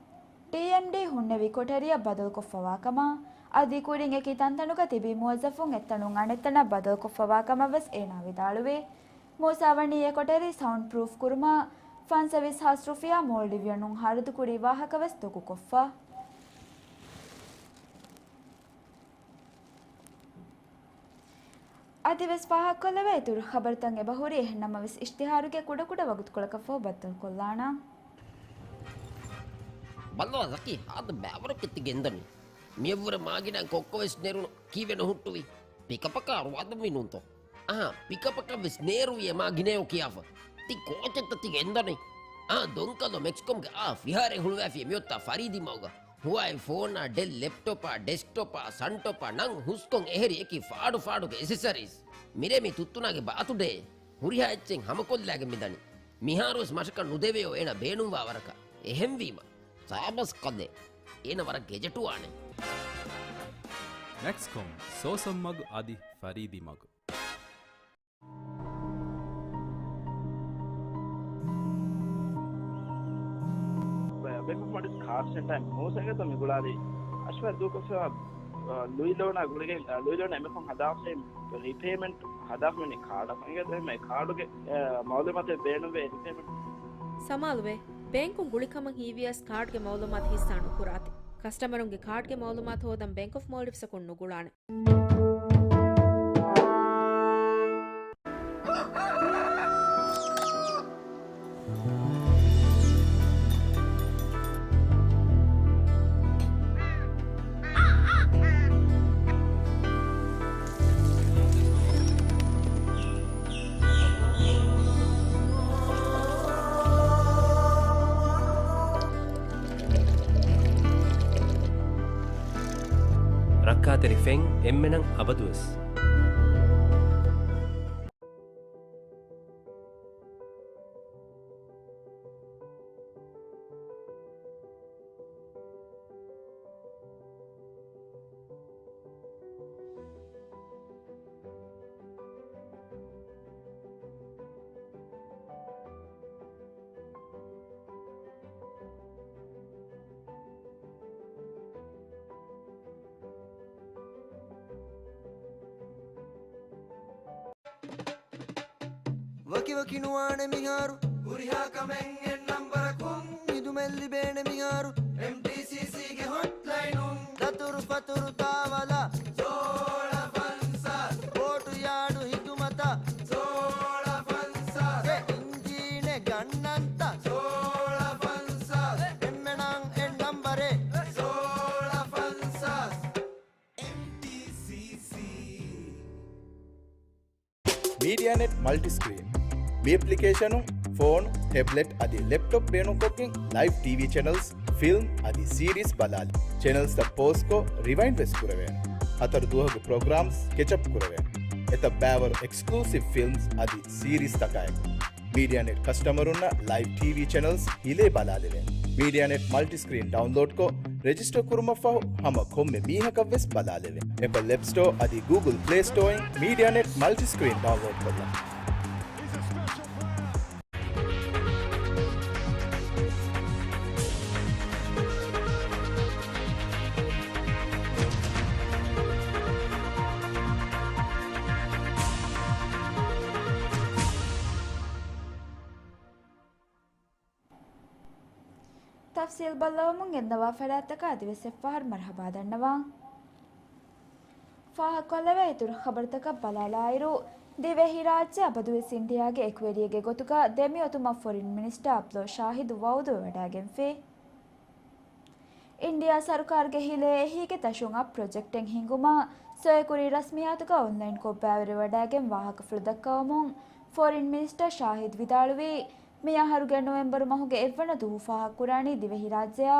ޑީއެމްޑީ ހުންނެވި ކޮޓަރިއަށް ބަދަލުކޮށްފަވާ ކަމަށް، އަދި ކުރިން އެކި ތަންތަނުގަ ތިބި މުވައްޒަފުން އެއްތަނުން އަނެއްތަނަށް ބަދަލުކޮށްފަވާ ކަމަށް ވެސް އޭނާ ވިދާޅުވި. މޫސާ ވަނީ އެ ކޮޓަރި ސައުންޑް ޕްރޫފް ކުރުމަށް ފަންސަވީސް ހާސް ރުފިޔާ މޯލްޑިވިއަނުން ހަރަދުކުރި ވާހަކަ ވެސް ދޮގުކޮށްފަ. އަދިވެސް ފާހަގަކޮށްލެވޭ އިތުރު ޚަބަރުތައް އެބަހުރި، އެހެންނަމަވެސް އިޝްތިހާރުގެ ކުޑަކުޑަ ވަގުތުކޮޅަކަށްފަހު ބައްދަލުކޮށްލާނަން. ބައްލަވާ ޒަކީ، ހާދަ ބައިވަރަކަށް ތި ގެންދަނީ. މިއަށްވުރެ މާގިނައިން ކޮއްކޮވެސް ނެރުނު، ކީއްވެ ނުހުއްޓުވީ؟ ޕިކަޕަކަށް އަރުވާދަންވީ ނޫންތޯ؟ އާ، ޕިކަޕަކަށްވެސް ނޭރުވި އެ މާގިނައޯ ކިޔާފަ. ތި ކޯޗެއްތަ ތި ގެންދަނީ؟ އާ، ދޮންކަލޯ މެކްސްކޮމްގެ އާ ފިހާރައެއް ހުޅުވައިފި މިއޮތާ ފަރީދީ މަގުގަ. ހުވާއި ފޯނާ، ޑެލް ލެޕްޓޮޕާ، ޑެސްކްޓޮޕާ، ސަންޓޮޕާ ނަން ހުސްކޮން އެހެރި އެކި ފާޑު ފާޑުގެ އެސެސަރީސް. މިރޭ މި ތުއްތުނާގެ ބާތުޑޭ. ހުރިހާ އެއްޗެއް ހަމަކޮށްލާގެން މިދަނީ. މިހާރުވެސް މަށަކަށް ނުދެވެޔޯ އޭނަ ބޭނުންވާ ވަރަކަށް. އެހެންވީމަ، ސާބަސް ކަލޭ. އޭނަ ވަރަށް ގެޖެޓުވާނެ. މެކްސްކޮމް، ސޯސަން މަގު އަދި ފަރީދީ މަގު. ބޭންކް އޮފް މޯލްޑިވްސް ކާޑް ސެންޓަރ މޫސަގެތަ މި ގުޅާލީ. އަޝްވާ ދޫކޮށްފަ، އަ، ލުއި ލޯނާ ގުޅިގެން، އަ، ލުއި ލޯން އެންމެ ފަހުން ހަދާފައި ރީޕޭމަންޓް ހަދާފަ މި ކާޑަށް އިނގޭތޯ އެހެންމެ ކާޑުގެ، އަ، މައުލޫމާތެއް ބޭނުންވޭ ރީޕޭމަންޓް. ސަމާލުވޭ، ބޭންކުން ގުޅިކަމަށް ހީވިޔަސް ކާޑްގެ މައުލޫމާތު ހިއްސާ ނުކުރާތި. ކަސްޓަމަރުންގެ ކާޑްގެ މައުލޫމާތު ހޯދަން ބޭންކް އޮފް މޯލްޑިވްސްއަކުން ނުގުޅާނެ. ރައްކާތެރި ފެން އެންމެނަށް އަބަދުވެސް. ވަކިވަކި ނުވާނެ މިހާރު، ހުރިހާ ކަމެއް އެއް ނަންބަރަކުން. ހިދުމަތް ލިބޭނެ މިހާރު، އެމްޑީސީސީގެ ހޮޓްލައިނުން. ދަތުރު ފަތުރު ތާވަލަށް، ސޯޅަ ފަންސާސް. ބޯޓު ޔާޑު ހިދުމަތަށް، ސޯޅަ ފަންސާސް. އެ އިންޖީނެއް ގަންނަންތަ؟ ސޯޅަ މީޑިއާނެޓް މަލްޓިސްކްރީން. މި އެޕްލިކޭޝަނުން ފޯނު، ޓެބްލެޓް އަދި ލެޕްޓޮޕް ބޭނުންކޮށްގެން ލައިވް ޓީވީ ޗެނަލްސް، ފިލްމް އަދި ސީރީސް ބަލާލި. ޗެނަލްސްތައް ޕޯޒްކޮށް، ރިވައިންޑް ވެސް ކުރެވޭނެ. ހަތަރު ދުވަހުގެ ޕްރޮގްރާމްސް ކެޗަޕް ކުރެވޭނެ. އެތައް ބައިވަރު އެކްސްކްލޫސިވް ފިލްމްސް އަދި ސީރީސްތަކާއެކު. މީޑިއާނެޓް ކަސްޓަމަރުންނަށް ލައިވް ޓީވީ ޗެނަލްސް ހިލޭ ބަލާލެވޭނެ. މީޑިއާނެޓް މަލްޓިސްކްރީން ޑައުންލޯޑްކޮށް، ރެޖިސްޓަރ ކުރުމަށްފަހު ހަމަ ކޮންމެ މީހަކަށްވެސް ބަލާލެވޭ. އެޕަލް އެޕް ސްޓޯ އަދި ގޫގުލް ޕްލޭ ސްޓޯއިން މީޑިއާނެޓް މަލްޓިސްކްރީން ޑައުންލޯޑް ކޮށްލަން. ތަފްސީލް ބައްލަވަމުން ގެންދަވާ ފަރާތްތަކަށް އަދިވެސް އެއްފަހަރު މަރުޙަބާ ދަންނަވާ. ފާހަގަކޮށްލެވޭ އިތުރު ޚަބަރުތަކަށް ބަލާލާއިރު، ދިވެހިރާއްޖެ އަބަދުވެސް އިންޑިއާގެ އެކުވެރިއެއްގެ ގޮތުގަ ދެމިއޮތުމަށް ފޮރިން މިނިސްޓާ އަބްދުﷲ ޝާހިދު ވައުދުވެވަޑައިގެންފި. އިންޑިއާ ސަރުކާރުގެ ހިލޭ އެހީގެ ދަށުން އަށް ޕްރޮޖެކްޓެއް ހިންގުމަށް ސޮއެކުރި ރަސްމިއްޔާތުގަ އޮންލައިންކޮށް ބައިވެރިވަޑައިގެން ވާހަކަފުޅު ދައްކަވަމުން ފޮރިން މިނިސްޓަރ ޝާހިދު ވިދާޅުވީ، މިއަހަރުގެ ނޮވެމްބަރު މަހުގެ އެއްވަނަ ދުވަހު ފާހަގަކުރާނީ ދިވެހިރާއްޖެއާ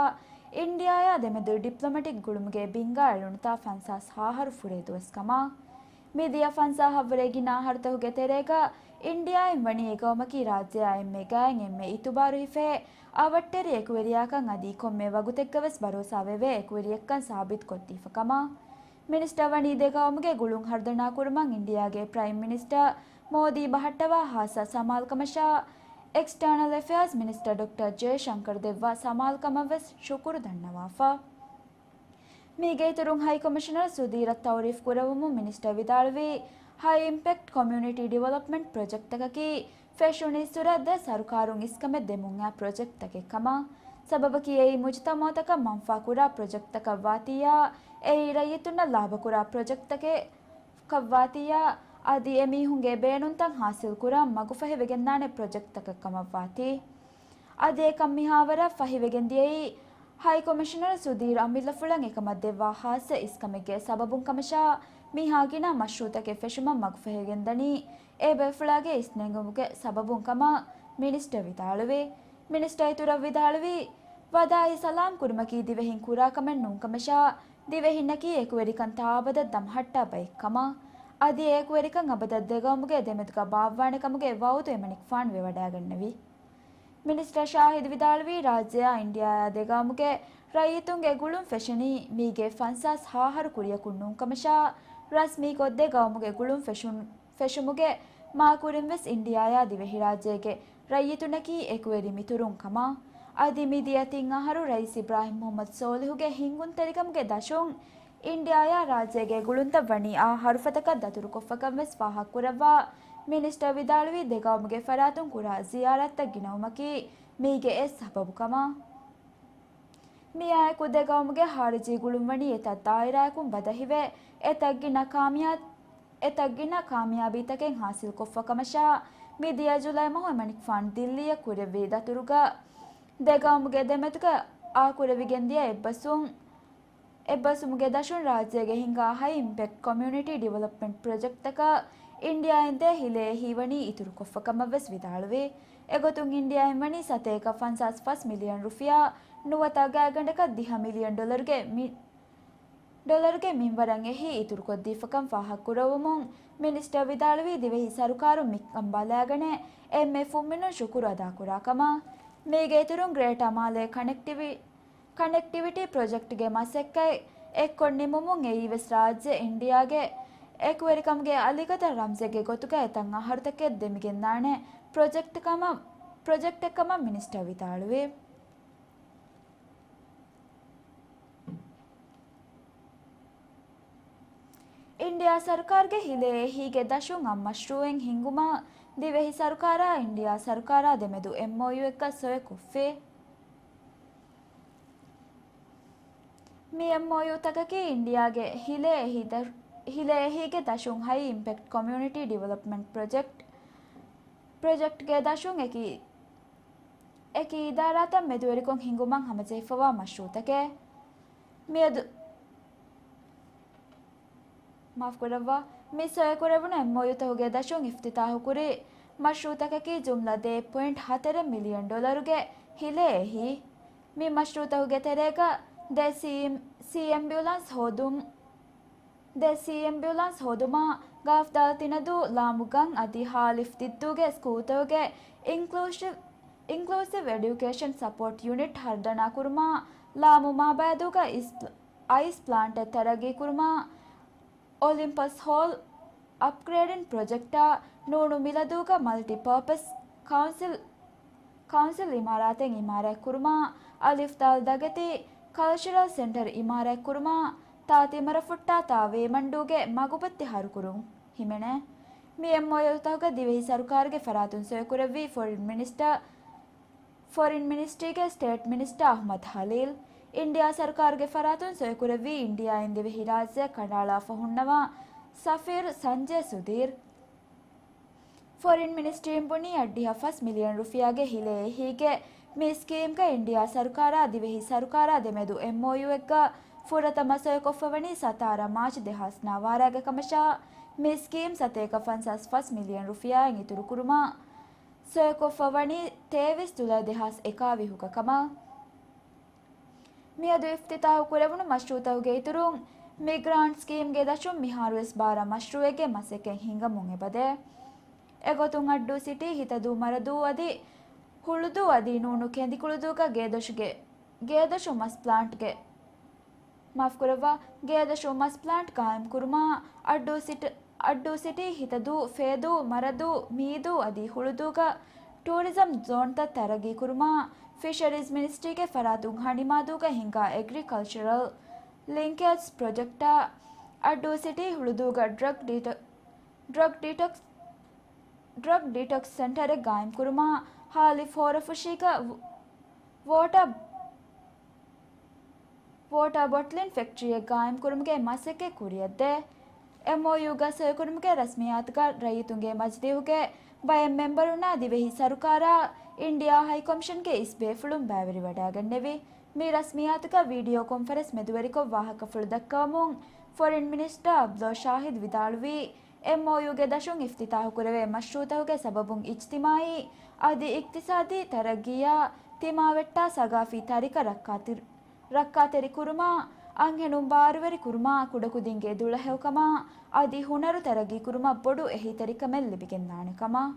އިންޑިއާއާ ދެމެދު ޑިޕްލޮމެޓިކް ގުޅުމުގެ ބިންގާ އެޅުނުތާ ފަންސާސް ހަ އަހަރު ފުރޭ ދުވަސް ކަމަށް. މިދިޔަ ފަންސާހަށްވުރެ ގިނަ އަހަރުތަކުގެ ތެރޭގަ އިންޑިއާއިން ވަނީ އެގައުމަކީ ރާއްޖެއާ އެންމެ ގާތް އެންމެ އިތުބާރު ހިފޭ އަވަށްޓެރި އެކުވެރިޔާކަން އަދި ކޮންމެ ވަގުތެއްގަވެސް ބަރޯސާވެވޭ އެކުވެރިއެއްކަން ސާބިތުކޮށްދީފަ ކަމަށް. މިނިސްޓަރ ވަނީ ދެގައުމުގެ ގުޅުން ހަރުދަނާކުރުމަށް އިންޑިއާގެ ޕްރައިމް މިނިސްޓަރ މޯދީ ބަހައްޓަވާ ހާއްސަ ސަމާލުކަމަށާ، އެކްސްޓާނަލް އެފެއާޒް މިނިސްޓަރ ޑޮކްޓަރ ޖޭ ޝަންކަރު ދެއްވާ ސަމާލުކަމަށްވެސް ޝުކުރު ދަންނަވާފަ. މީގެ އިތުރުން ހައި ކޮމިޝަނަރ ސުދީރަށް ތައުރީފް ކުރެވުމުން މިނިސްޓަރ ވިދާޅުވީ، ހައި އިމްޕެކްޓް ކޮމިއުނިޓީ ޑިވެލޮޕްމަންޓް ޕްރޮޖެކްޓްތަކަކީ ފެށުނީއްސުރެ ދެ ސަރުކާރުން އިސްކަމެއް ދެމުން އައި ޕްރޮޖެކްޓްތަކެއް ކަމަށް. ސަބަބަކީ އެއީ މުޖުތަމައުތަކަށް މަންފާ ކުރާ ޕްރޮޖެކްޓްތަކަށް ވާތީއާ، އެއީ ރައްޔިތުންނަށް ލާބަކުރާ ޕްރޮޖެކްޓްތަކެއް ކަށްވާތީއާ، އަދި އެމީހުންގެ ބޭނުންތައް ހާސިލްކުރަން މަގުފަހިވެގެންދާނެ ޕްރޮޖެކްޓްތަކެއް ކަމަށްވާތީ. އަދި އެކަން މިހާވަރަށް ފަހިވެގެން ދިޔައީ، ހައި ކޮމިޝަނަރ ސުދީރު އަމިއްލަފުޅަށް އެކަމަށް ދެއްވާ ހާއްސަ އިސްކަމެއްގެ ސަބަބުން ކަމަށާ، މިހާ ގިނަ މަޝްރޫއުތަކެއް ފެށުމަށް މަގުފަހިވެގެންދަނީ އެ ބޭފުޅާގެ އިސްނެންގުމުގެ ސަބަބުން ކަމަށް މިނިސްޓަރ ވިދާޅުވި. މިނިސްޓަރ އިތުރަށް ވިދާޅުވީ، ވަދާއީ ސަލާމް ކުރުމަކީ ދިވެހިން ކުރާ ކަމެއް ނޫން ކަމަށާ، ދިވެހިންނަކީ އެކުވެރިކަން ތާއަބަދަށް ދަމަހައްޓާ ބައެއް ކަމަށް. އަދި އެ އެކުވެރިކަން އަބަދަށް ދެގައުމުގެ ދެމެދުގަ ބާއްވާނެ ކަމުގެ ވައުދު އެމަނިކުފާނު ވެވަޑައިގަންނެވި. މިނިސްޓަރ ޝާހިދު ވިދާޅުވީ، ރާއްޖެއާ އިންޑިއާއާ ދެގައުމުގެ ރައްޔިތުންގެ ގުޅުން ފެށެނީ މީގެ ފަންސާސް ހަ އަހަރު ކުރިއަކުން ނޫން ކަމަށާ، ރަސްމީކޮށް ދެ ގައުމުގެ ގުޅުން ފެށުން، ފެށުމުގެ މާކުރިން ވެސް އިންޑިއާއާ ދިވެހިރާއްޖޭގެ ރައްޔިތުންނަކީ އެކުވެރި މިތުރުން ކަމަށް. އަދި މިދިޔަ ތިން އަހަރު ރައީސް އިބްރާހިމް މުހައްމަދު ސޯލިހުގެ ހިންގުންތެރިކަމުގެ ދަށުން އިންޑިއާއާ ރާއްޖޭގެ ގުޅުންތައް ވަނީ އާ ހަރުފަތަކަށް ދަތުރުކޮށްފަކަން ވެސް ފާހަގަކުރައްވާ މިނިސްޓަރ ވިދާޅުވީ، ދެގައުމުގެ ފަރާތުން ކުރާ ޒިޔާރަތްތައް ގިނަވުމަކީ މީގެ އެއް ސަބަބު ކަމަށް. މިއާއެކު ދެގައުމުގެ ހާރިޖީ ގުޅުން ވަނީ އެތައް ދާއިރާއަކުން ބަދަހިވެ، އެތައް ގިނަ ކާމިޔާ-، އެތައް ގިނަ ކާމިޔާބީތަކެއް ހާސިލްކޮށްފަ ކަމަށާ، މިދިޔަ ޖުލައި މަހު އެމަނިކުފާނު ދިއްލީއަށް ކުރެއްވި ދަތުރުގަ ދެގައުމުގެ ދެމެދުގަ އާކުރެވިގެންދިޔަ އެއްބަސްވުން، އެއްބަސްވުމުގެ ދަށުން ރާއްޖޭގެ ހިންގާ ހައި އިމްޕެކްޓް ކޮމިއުނިޓީ ޑިވެލޮޕްމަންޓް ޕްރޮޖެކްޓްތަކަށް އިންޑިއާއިން ދޭ ހިލޭ އެހީވަނީ އިތުރުކޮށްފަ ކަމަށް ވެސް ވިދާޅުވި. އެގޮތުން އިންޑިއާއިން ވަނީ ސަތޭކަ ފަންސާސް ފަސް މިލިއަން ރުފިޔާ ނުވަތަ ގާތްގަނޑަކަށް ދިހަ މިލިއަން ޑޮލަރުގެ މި-، ޑޮލަރުގެ މިންވަރަށް އެހީ އިތުރުކޮށްދީފަކަން ފާހަގަކުރައްވަމުން މިނިސްޓަރ ވިދާޅުވީ، ދިވެހި ސަރުކާރުން މިކަން ބަލާގަނެ އެންމެ ފުންމިނުން ޝުކުރު އަދާކުރާ ކަމަށް. މީގެ އިތުރުން ގްރޭޓާ މާލޭ ކަނެކްޓިވި-، ކަނެކްޓިވިޓީ ޕްރޮޖެކްޓްގެ މަސައްކަތް އެއްކޮށް ނިމުމުން އެއީވެސް ރާއްޖެ އިންޑިއާގެ އެކުވެރިކަމުގެ އަލިގަދަ ރަމްޒެއްގެ ގޮތުގަ އެތައް އަހަރުތަކެއް ދެމިގެންދާނެ ޕްރޮޖެކްޓް ކަމަށް، ޕްރޮޖެކްޓެއް ކަމަށް މިނިސްޓަރ ވިދާޅުވި. އިންޑިއާ ސަރުކާރުގެ ހިލޭ އެހީގެ ދަށުން އަށް މަޝްރޫއެއް ހިންގުމަށް ދިވެހި ސަރުކާރާ އިންޑިއާ ސަރުކާރާ ދެމެދު އެމްއޯޔޫއެއްގަ ސޮއެކޮށްފި. މި އެމްއޯޔޫތަކަކީ އިންޑިއާގެ ހިލޭ އެހީ ދަ-، ހިލޭ އެހީގެ ދަށުން ހައި އިމްޕެކްޓް ކޮމިއުނިޓީ ޑިވެލޮޕްމަންޓް ޕްރޮޖެކްޓް، ޕްރޮޖެކްޓްގެ ދަށުން އެކި، އެކި އިދާރާތައް މެދުވެރިކޮށް ހިންގުމަށް ހަމަޖެހިފަވާ މަޝްރޫއުތަކެއް. މިއަދު، މާފުކުރައްވާ، މި ސޮއިކުރެވުނު އެމްއޯޔޫތަކުގެ ދަށުން އިފްތިތާހުކުރި މަޝްރޫއުތަކަކީ ޖުމްލަ ދޭއް ޕޮއިންޓް ހަތަރެއް މިލިއަން ޑޮލަރުގެ ހިލޭ އެހީ. މި މަޝްރޫއުތަކުގެ ތެރޭގަ ދެ ސީ، ސީ އެމްބިއުލަންސް ހޯދުން، ދެ ސީ އެމްބިއުލަންސް ހޯދުމާ، ގާފްދާލް ތިނަދޫ ލާމު ގަން އަދި ހާލިފް ދިއްދޫގެ ސްކޫލްތަކުގެ އިންކްލޫސިވް، އިންކްލޫސިވް އެޑިއުކޭޝަން ސަޕޯޓް ޔުނިޓް ހަރުދަނާ ކުރުމާ، ލާމު މާބައިދޫގަ އިސް، އައިސް ޕްލާންޓެއް ތަރައްގީ ކުރުމާ، އޮލިމްޕަސް ހޯލް އަޕްގްރޭޑިން ޕްރޮޖެކްޓާ، ނޫނު މިލަދޫގަ މަލްޓިޕާޕަސް ކައުންސިލް، ކައުންސިލް އިމާރާތެއް އިމާރާތް ކުރުމާ، އަލިފް ދާލް ދަގަތި ކަލްޗަރަލް ސެންޓަރ އިމާރާތް ކުރުމާ، ތާ ތިމަރަފުއްޓާ ތާ ވޭމަންޑޫގެ މަގުބައްތި ހަރުކުރުން ހިމެނޭ. މި އެމްއޯޔޫތަކުގަ ދިވެހި ސަރުކާރުގެ ފަރާތުން ސޮއިކުރެއްވީ ފޮރިން މިނިސްޓަރ، ފޮރިން މިނިސްޓްރީގެ ސްޓޭޓް މިނިސްޓާ އަޙްމަދު ހަލީލް، އިންޑިއާ ސަރުކާރުގެ ފަރާތުން ސޮއިކުރެއްވީ އިންޑިއާއިން ދިވެހިރާއްޖެއަށް ކަނޑައަޅާފަ ހުންނަވާ ސަފީރު ސަންޖޭ ސުދީރް. ފޮރިން މިނިސްޓްރީން ބުނީ އަށްޑިހަ ފަސް މިލިއަން ރުފިޔާގެ ހިލޭ އެހީގެ މި ސްކީމްގަ އިންޑިއާ ސަރުކާރާ ދިވެހި ސަރުކާރާ ދެމެދު އެމްއޯޔޫއެއްގަ ފުރަތަމަ ސޮއިކޮށްފަވަނީ ސަތާރަ މާޗް ދެހާސް ނަވާރައިގެ ކަމަށާ، މި ސްކީމް ސަތޭކަ ފަންސާސް ފަސް މިލިއަން ރުފިޔާއިން އިތުރުކުރުމާ، ސޮއިކޮށްފަވަނީ ތޭވީސް ޖުލައި ދެހާސް އެކާވީހުގަ ކަމަށް. މިއަދު އިފްތިތާހު ކުރެވުނު މަޝްރޫއުތަކުގެ އިތުރުން، މި ގްރާންޓް ސްކީމްގެ ދަށުން މިހާރުވެސް ބާރަ މަޝްރޫއެއްގެ މަސައްކަތް ހިނގަމުން އެބަދޭ. އެގޮތުން އައްޑޫ ސިޓީ، ހިތަދޫ މަރަދޫ އަދި ހުޅުދޫ އަދި ނޫނު ކެނދިކުޅުދޫގަ ގޭދޮށުގެ، ގޭދޮށު މަސް ޕްލާންޓްގެ، މާފުކުރައްވާ، ގޭދޮށު މަސް ޕްލާންޓް ގާއިމް ކުރުމާ، އައްޑޫ ސިޓް، އައްޑޫ ސިޓީ، ހިތަދޫ، ފޭދޫ، މަރަދޫ، މީދޫ އަދި ހުޅުދޫގަ ޓޫރިޒަމް ޒޯންތައް ތަރައްގީ ކުރުމާ، ފިޝަރީޒް މިނިސްޓްރީގެ ފަރާތުން ހަނިމާދޫގަ ހިނގާ އެގްރިކަލްޗަރަލް ލިންކޭޖް ޕްރޮޖެކްޓާ، އައްޑޫ ސިޓީ ހުޅުދޫގަ ޑްރަގް ޑިޓޮ، ޑްރަގް ޑިޓޮކްސް، ޑްރަގް ޑިޓޮކްސް ސެންޓަރެއް ގާއިމް ކުރުމާ، ހާލިފް ހޯރަފުށީގަ ވޯ، ވޯޓާ، ވޯޓާ ބޮޓްލިން ފެކްޓްރީއެއް ގާއިމް ކުރުމުގެ މަސައްކަތް ކުރިއަށްދޭ. އެމްއޯޔޫގަ ސޮއިކުރުމުގެ ރަސްމިއްޔާތުގަ ރައްޔިތުންގެ މަޖިލީހުގެ ބައެއް މެމްބަރުންނާ ދިވެހި ސަރުކާރާ އިންޑިއާ ހައިކޮމިޝަންގެ އިސް ބޭފުޅުން ބައިވެރިވަޑައިގެންނެވި. މި ރަސްމިއްޔާތުގަ ވީޑިއޯ ކޮންފަރެންސް މެދުވެރިކޮށް ވާހަކަފުޅު ދައްކަވަމުން ފޮރިން މިނިސްޓަރ އަބްދުﷲ ޝާހިދު ވިދާޅުވީ، އެމްއޯޔޫގެ ދަށުން އިފްތިތާހު ކުރެވޭ މަޝްރޫއުތަކުގެ ސަބަބުން އިޖްތިމާއީ އަދި އިޤްތިޞާދީ ތަރައްގީއާ ތިމާވެއްޓާ ސަގާފީ ތަރިކަ ރައްކާތެރި، ރައްކާތެރި ކުރުމާ، އަންހެނުން ބާރުވެރި ކުރުމާ، ކުޑަކުދިންގެ ދުޅަހެޔޮކަމާ އަދި ހުނަރު ތަރައްގީ ކުރުމަށް ބޮޑު އެހީތެރިކަމެއް ލިބިގެންދާނެ ކަމަށް.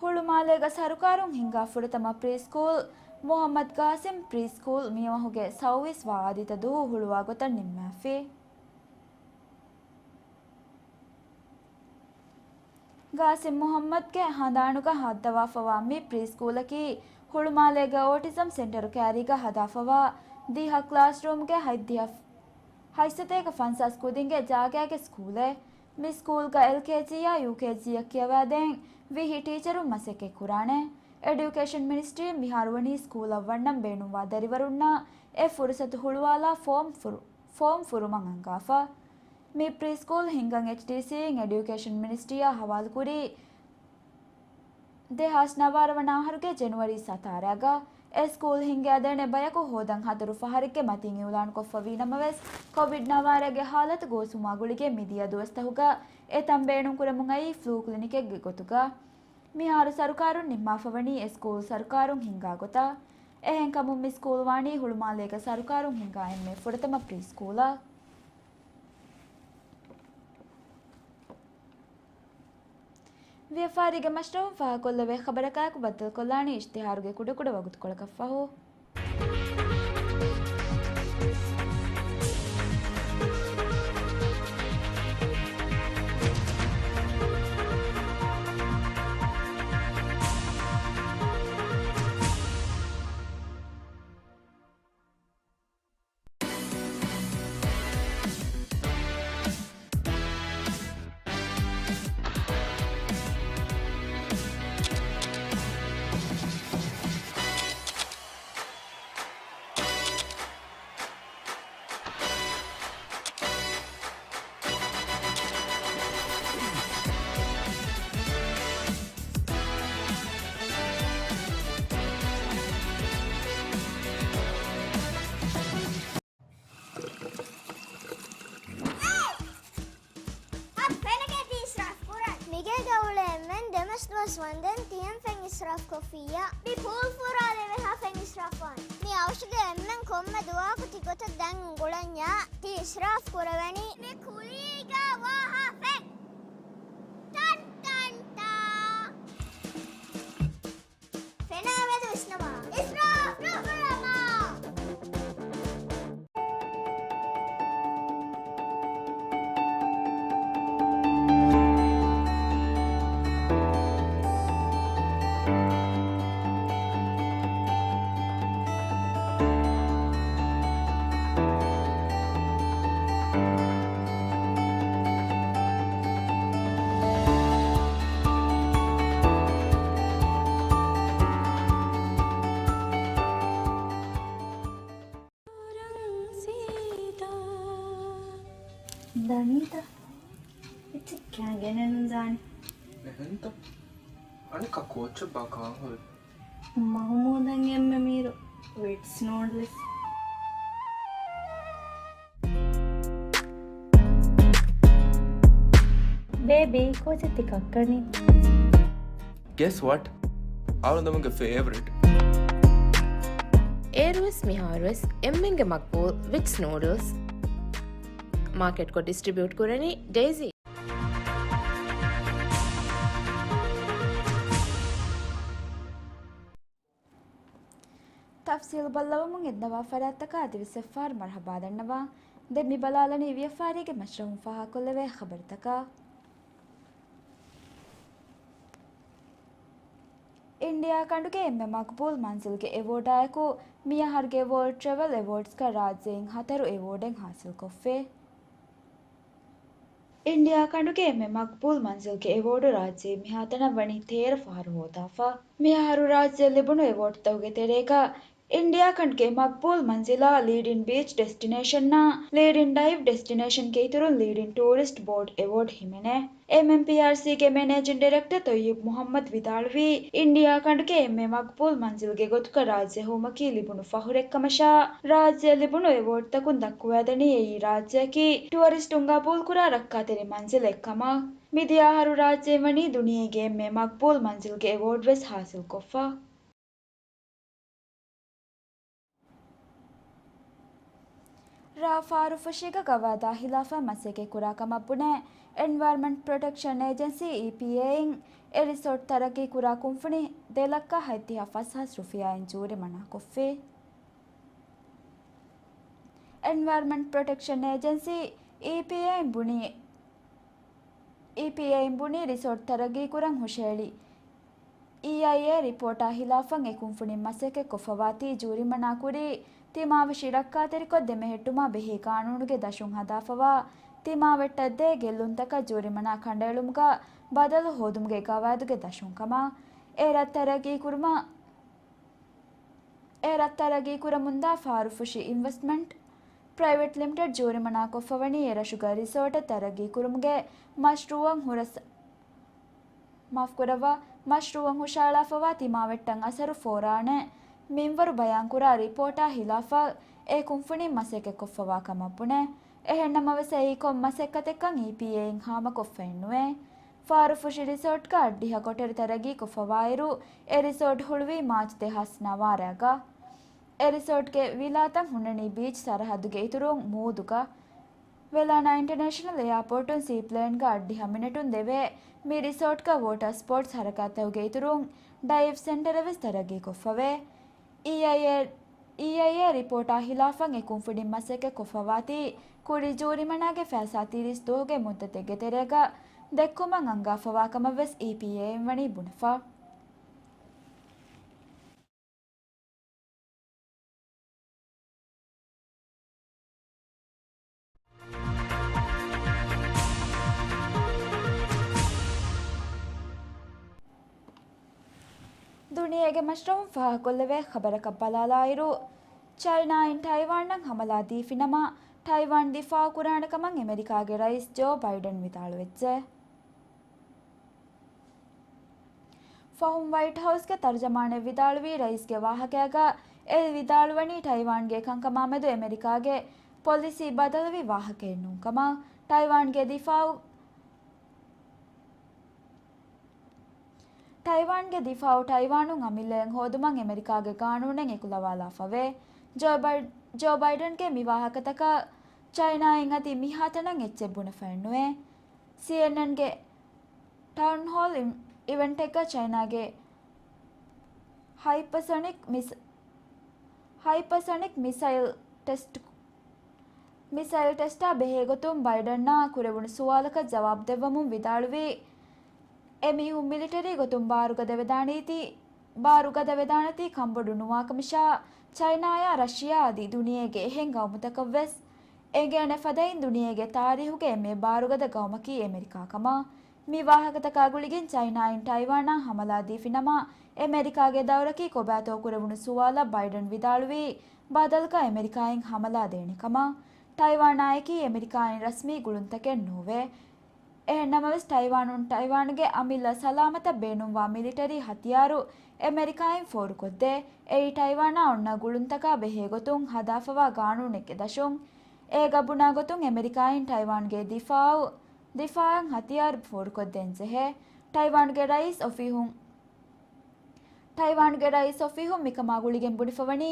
ހުޅުމާލޭގަ ސަރުކާރުން ހިންގާ ފުރަތަމަ ޕްރީ ސްކޫލް، މުޙައްމަދު ގާސިމް ޕްރީ ސްކޫލް، މިއަމަހުގެ ސައުވީސް ވާ އާދިއްތަ ދުވަހު ހުޅުވާ ގޮތަށް ނިންމާފި. ގާސިމް މުޙައްމަދުގެ ހަނދާނުގަ ހައްދަވާފަވާ މި ޕްރީ ސްކޫލަކީ، ހުޅުމާލޭގެ އޯޓިޒަމް ސެންޓަރު ކައިރީގަ ހަދާފަވާ ދިހަ ކްލާސްރޫމްގެ ހަތްދިހަ، ހަތްސަތޭކަ ފަންސާސް ކުދިންގެ ޖާގައިގެ ސްކޫލެއް. މި ސްކޫލްގަ އެލްކޭޖީއާ ޔޫކޭޖީއަށް ކިޔަވާދޭން ވިހި ޓީޗަރުން މަސައްކަތް ކުރާނެ. އެޑިއުކޭޝަން މިނިސްޓްރީން މިހާރު ވަނީ ސްކޫލަށް ވަންނަން ބޭނުންވާ ދަރިވަރުންނަށް އެ ފުރުސަތު ހުޅުވާލާ ފޯމް ފުރު، ފޯމް ފުރުމަށް އަންގާފަ. މި ޕްރީ ސްކޫލް ހިންގަން އެޗްޑީސީއިން އެޑިއުކޭޝަން މިނިސްޓްރީއާ ހަވާލުކުރީ ދެހާސް ނަވާރަ ވަނަ އަހަރުގެ ޖެނުއަރީ ސަތާރައިގަ. އެ ސްކޫލް ހިންގައިދޭނެ ބަޔަކު ހޯދަން ހަތަރު ފަހަރެއްގެ މަތިން އިއުލާންކޮށްފަވީ ނަމަވެސް، ކޮވިޑް ނަވާރައިގެ ހާލަތު ގޯސްވުމާ ގުޅިގެން މިދިޔަ ދުވަސްތަހުގަ އެތަން ބޭނުންކުރަމުން އައީ ފްލޫ ކްލިނިކެއްގެ ގޮތުގަ. މިހާރު ސަރުކާރުން ނިންމާފަވަނީ އެ ސްކޫލް ސަރުކާރުން ހިންގާ ގޮތަށް. އެހެންކަމުން މި ސްކޫލް ވާނީ ހުޅުމާލޭގަ ސަރުކާރުން ހިންގާ އެންމެ ފުރަތަމަ ޕްރީ ސްކޫލަށް. ވިޔަފާރީގެ މަޝްރަފުން ފާހަގަކޮށްލެވޭ ޚަބަރަކާއެކު ބައްދަލުކޮށްލާނީ އިޝްތިހާރުގެ ކުޑަކުޑަ ވަގުތުކޮޅަކަށްފަހު. ޕިޔާ، މި ޕޫލް ފުރާލެވޭ ހާފެން އިސްރާފުވާނެ. މި އަވަށުގެ އެންމެން ކޮންމެ ދުވަހަކު ތިގޮތަށް ދެން އުނގުޅަންޏާ، ތި އިސްރާފް ކުރެވެނީ. މި ކުލީގަ ވާ ހާފެން. ޓަން ޓަން ޓާ. ފެނާ މެދު ވިސްނަމާ. އިސްރާފް ނުކުރަމާ. ދަނީތަ؟ އެއްޗެއް ކާގެނެއް ނުދާނެ. އެހެންތަ؟ އަނެއްކާ ކޯއްޗެއްބާ ކާން ހުރި؟ މަހުމޫދަށް އެންމެ މީރު ވިޓްސް ނޫޑްލްސް. ބޭބީ، ކޯޗެއް ތި ކައްކަނީ؟ Guess what? އަޅުގަނޑުގެ ފޭވަރިޓް. އޭރުވެސް މިހާރުވެސް އެންމެންގެ މަގްބޫލް ވިޓްސް ނޫޑްލްސް. މާކެޓްކޮށް ޑިސްޓްރިބިއުޓް ކުރަނީ ޑޭޒީ. ތަފްސީލު ބައްލަވަމުން އިންނަވާ ފަރާތްތަކަށް އަދިވެސް އެއްފަހަރު މަރުޙަބާ ދަންނަވާ. ދެން މި ބަލާލަނީ ވިޔަފާރީގެ މަޝްރަހުން ފާހަގަކޮށްލެވޭ ޚަބަރުތަކަށް. އިންޑިއާ ކަނޑުގެ އެންމެ މަގްބޫލް މަންޒިލްގެ އެވޯޑާއެކު، މިއަހަރުގެ ވޯލްޑް ޓްރެވެލް އެވޯޑްސްގަ ރާއްޖެއިން ހަތަރު އެވޯޑެއް ހާސިލްކޮށްފޭ. އިންޑިއާ ކަނޑުގެ އެންމެ މަގްބޫލް މަންޒިލްގެ އެވޯޑު ރާއްޖެއިން މިހާތަނަށް ވަނީ ތޭރަ ފަހަރު ހޯދާފަ. މިއަހަރު ރާއްޖެ ލިބުނު އެވޯޑްތަކުގެ ތެރޭގަ އިންޑިއާ ކަނޑުގެ މަގްބޫލް މަންޒިލާ ލީޑިން ބީޗް ޑެސްޓިނޭޝަންއާ، ލީޑިން ޑައިވް ޑެސްޓިނޭޝަންގެ އިތުރުން ލީޑިން ޓޫރިސްޓް ބޯޓް އެވޯޑް ހިމެނޭ. އެމްއެމްޕީއާރްސީގެ މެނޭޖިން ޑިރެކްޓަރ ތޮއްޔިބް މުޙައްމަދު ވިދާޅުވީ، އިންޑިއާ ކަނޑުގެ އެންމެ މަގްބޫލް މަންޒިލްގެ ގޮތުގަ ރާއްޖެ ހޮވުމަކީ ލިބުނު ފަހުރެއްކަމަށާ، ރާއްޖެ ލިބުނު އެވޯޑްތަކުން ދައްކުވައިދެނީ އެއީ ރާއްޖެއަކީ ޓުއަރިސްޓުން ގަބޫލުކުރާ ރައްކާތެރި މަންޒިލެއް ކަމަށް. މިދިޔަ އަހަރު ރާއްޖެއިން ވަނީ ދުނިޔޭގެ އެންމެ މަގްބޫލް މަންޒިލްގެ އެވޯޑްވެސް ހާސިލްކޮށްފަ. ރ. ފާރުފުށީގަ ގަވާއިދާ ހިލާފަށް މަސައްކަތް ކުރާ ކަމަށް ބުނެ، އެންވަޔަރމަންޓް ޕްރޮޓެކްޝަން އޭޖެންސީ، އީޕީއޭ، އިން އެ ރިސޯޓް ތަރައްގީ ކުރާ ކުންފުނި ދެ ލައްކަ ހަތްދިހަ ފަސް ހާސް ރުފިޔާއިން ޖޫރިމަނާ ކޮށްފި. އެންވަޔަރމަންޓް ޕްރޮޓެކްޝަން އޭޖެންސީ، އީޕީއޭ، އިން ބުނީ، އީޕީއޭ އިން ބުނީ ރިސޯޓް ތަރައްގީ ކުރަން ހުށަހެޅި އީއައިއޭ ރިޕޯޓާ ހިލާފަށް އެ ކުންފުނިން މަސައްކަތް ކޮށްފަވާތީ ޖޫރިމަނާ ކުރީ، ތިމާވެށި ރައްކާތެރިކޮށް ދެމެހެއްޓުމާ ބެހޭ ގާނޫނުގެ ދަށުން ހަދާފަވާ، ތިމާވެއްޓަށްދޭ ގެއްލުންތަކަށް ޖޫރިމަނާ ކަނޑައެޅުމުގަ ބަދަލު ހޯދުމުގެ ގަވާއިދުގެ ދަށުން ކަމަށް. އެ ރަށް ތަރައްގީ ކުރުމަށް، އެ ރަށް ތަރައްގީ ކުރަމުންދާ ފާރުފުށި އިންވެސްޓްމަންޓް ޕްރައިވެޓް ލިމިޓެޑް ޖޫރިމަނާ ކޮށްފަވަނީ އެ ރަށުގަ ރިސޯޓެއް ތަރައްގީ ކުރުމުގެ މަޝްރޫއަށް ހުރަސް، މާފުކުރައްވާ، މަޝްރޫއަށް ހުށައަޅާފަވާ ތިމާވެއްޓަށް އަސަރު ފޯރާނެ މިންވަރު ބަޔާންކުރާ ރިޕޯޓާ ހިލާފަށް އެ ކުންފުނިން މަސައްކަތް ކޮށްފަވާ ކަމަށް ބުނެ. އެހެންނަމަވެސް އެއީ ކޮން މަސައްކަތެއްކަން އީޕީއޭއިން ހާމަކޮށްފައެއްނުވޭ. ފާރުފުށި ރިސޯޓްގަ އަށްޑިހަ ކޮޓަރި ތަރައްގީ ކޮށްފަވާއިރު، އެ ރިސޯޓް ހުޅުވީ މާޗް ދެހާސް ނަވާރައިގަ. އެ ރިސޯޓްގެ ވިލާތައް ހުންނަނީ ބީޗް ސަރަހައްދުގެ އިތުރުން މޫދުގަ. ވެލާނާ އިންޓަރނޭޝަނަލް އެއާޕޯޓުން ސީޕްލޭންގަ އަށްޑިހަ މިނެޓުން ދެވޭ މި ރިސޯޓްގަ ވޯޓަރ ސްޕޯޓްސް ހަރަކާތްތަކުގެ އިތުރުން ޑައިވް ސެންޓަރެއް ވެސް ތަރައްގީ ކޮށްފަވޭ. އީއައިއޭ، އީއައިއޭ ރިޕޯޓާ ހިލާފަށް އެ ކުންފުނިން މަސައްކަތް ކޮށްފަވާތީ، ކުރި ޖޫރިމަނާގެ ފައިސާ ތިރީސް ދުވަހުގެ މުއްދަތެއްގެ ތެރޭގަ ދެއްކުމަށް އަންގާފަވާ ކަމަށް ވެސް އީޕީއޭއިން ވަނީ ބުނެފަ. ދުނިޔޭގެ މަޝްރަހުން ފާހަގަކޮށްލެވޭ ޚަބަރަކަށް ބަލާލާއިރު، ޗައިނާއިން ޓައިވާނަށް ހަމަލާ ދީފިނަމަ، ޓައިވާން ދިފާއުކުރާނެ ކަމަށް އެމެރިކާގެ ރައީސް ޖޯ ބައިޑަން ވިދާޅުވެއްޖެ. ފަހުން ވައިޓް ހައުސްގެ ތަރުޖަމާނެއް ވިދާޅުވީ، ރައީސްގެ ވާހަކައިގަ އެ ވިދާޅުވަނީ، ޓައިވާންގެ ކަންކަމާމެދު އެމެރިކާގެ ޕޮލިސީ ބަދަލުވި ވާހަކައެއް ނޫން ކަމަށް. ޓައިވާންގެ ދިފާއު، ޓައިވާންގެ ދިފާއު ޓައިވާނުން އަމިއްލައެއް ހޯދުމަށް އެމެރިކާގެ ގާނޫނެއް އެކުލަވާލާފަވޭ. ޖޯ ބައި-، ޖޯ ބައިޑަންގެ މި ވާހަކަތަކަށް ޗައިނާއިން އަދި މިހާތަނަށް އެއްޗެއް ބުނެފައެއް ނުވޭ. ސީއެންއެންގެ ޓައުންހޯލް އިވެންޓެއްގަ ޗައިނާގެ ހައިޕަސޮނިކް މިސް-، ހައިޕަސޮނިކް މިސައިލް ޓެސްޓް، މިސައިލް ޓެސްޓާ ބެހޭގޮތުން ބައިޑަންއާ ކުރެވުނު ސުވާލަކަށް ޖަވާބު ދެއްވަމުން ވިދާޅުވީ، އެމީހުން މިލިޓަރީ ގޮތުން ބާރުގަދަވެދާނީތީ، ބާރުގަދަވެދާނެތީ ކަންބޮޑު ނުވާކަމަށާ، ޗައިނާޔާ ރަޝިޔާ އަދި ދުނިޔޭގެ އެހެން ގައުމުތަކަށްވެސް އެނގޭނެ ފަދައިން ދުނިޔޭގެ ތާރީހުގެ އެންމެ ބާރުގަދަ ގައުމަކީ އެމެރިކާ ކަމަށް. މި ވާހަކަތަކާ ގުޅިގެން ޗައިނާއިން ޓައިވާނާ ހަމަލާ ދީފިނަމަ، އެމެރިކާގެ ދައުރަކީ ކޮބާތޯ ކުރެވުނު ސުވާލަށް ބައިޑަން ވިދާޅުވީ، ބަދަލުގަ އެމެރިކާއިން ހަމަލާ ދޭނެ ކަމަށް. ޓައިވާނާއެކީ އެމެރިކާއިން ރަސްމީ ގުޅުންތަކެއް ނޯވޭ. އެހެންނަމަވެސް، ޓައިވާނުން ޓައިވާންގެ އަމިއްލަ ސަލާމަތަށް ބޭނުންވާ މިލިޓަރީ ހަތިޔާރު އެމެރިކާއިން ފޯރުކޮށްދޭ. އެއީ ޓައިވާނާ އޮންނަ ގުޅުންތަކާ ބެހޭގޮތުން ހަދާފަވާ ގާނޫނެއްގެ ދަށުން. އޭގަ ބުނާ ގޮތުން އެމެރިކާއިން ޓައިވާންގެ ދިފާއު، ދިފާއަށް ހަތިޔާރު ފޯރުކޮށްދޭން ޖެހޭ. ޓައިވާންގެ ރައީސް އޮފީހުން، ޓައިވާންގެ ރައީސް އޮފީހުން މިކަމާ ގުޅިގެން ބުނެފަވަނީ،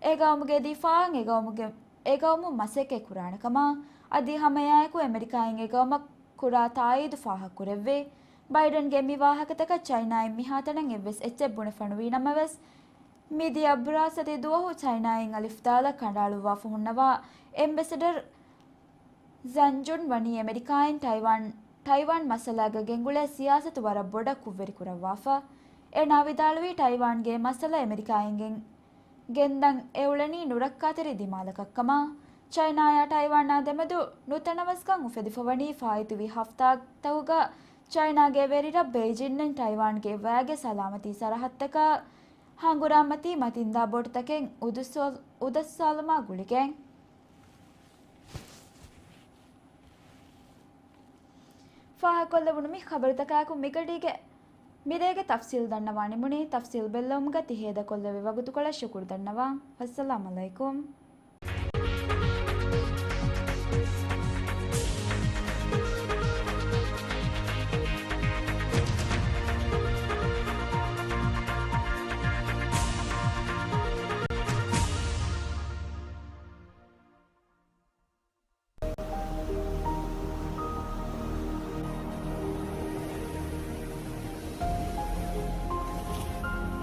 އެ ގައުމުގެ ދިފާއަށް އެ ގައުމުގެ، އެ ގައުމު މަސައްކަތް ކުރާނެ ކަމަށް. އަދި ހަމައެއާއެކު އެމެރިކާއިން އެ ގައުމަށް ކުރާ ތާއީދު ފާހަގަކުރެއްވި. ބައިޑަންގެ މި ވާހަކަތަކަށް ޗައިނާއިން މިހާތަނަށް އެއްވެސް އެއްޗެއް ބުނެފަ ނުވީ ނަމަވެސް، މިދިޔަ ބުރާސަތި ދުވަހު ޗައިނާއިން އަލިފްދާލަށް ކަނޑައަޅުއްވާފަ ހުންނަވާ އެމްބެސެޑަރ ޒަންޖުން ވަނީ އެމެރިކާއިން ޓައިވާން، ޓައިވާން މައްސަލާގަ ގެންގުޅޭ ސިޔާސަތު ވަރަށް ބޮޑަށް ކުށްވެރިކުރައްވާފަ. އޭނާ ވިދާޅުވީ ޓައިވާންގެ މައްސަލަ އެމެރިކާއިން ގެން، ގެންދަން އެއުޅެނީ ނުރައްކާތެރި ދިމާލަކަށްކަމަށް. ޗައިނާޔާ ޓައިވާނާ ދެމެދު ނުތަނަވަސްކަން އުފެދިފަވަނީ ފާއިތުވި ހަފްތާތަކުގަ ޗައިނާގެ ވެރިރަށް ބެއިޖިންއިން ޓައިވާންގެ ވައިގެ ސަލާމަތީ ސަރަހައްދަކަށް ހަނގުރާމަތީ މަތިންދާ ބޯޓުތަކެއް އުދަސްވާލުމާ ގުޅިގެން. ފާހަގަކޮށްލެވުނު މި ޚަބަރުތަކާއެކު މިގަޑީގެ މިރޭގެ ތަފްސީލް ދަންނަވާ ނިމުނީ. ތަފްސީލް ބެއްލެވުމުގަ ތި ހޭދަކޮށްލެވި ވަގުތުކޮޅަށް ޝުކުރު ދަންނަވާ. ވައްސަލާމް އަލައިކުމް.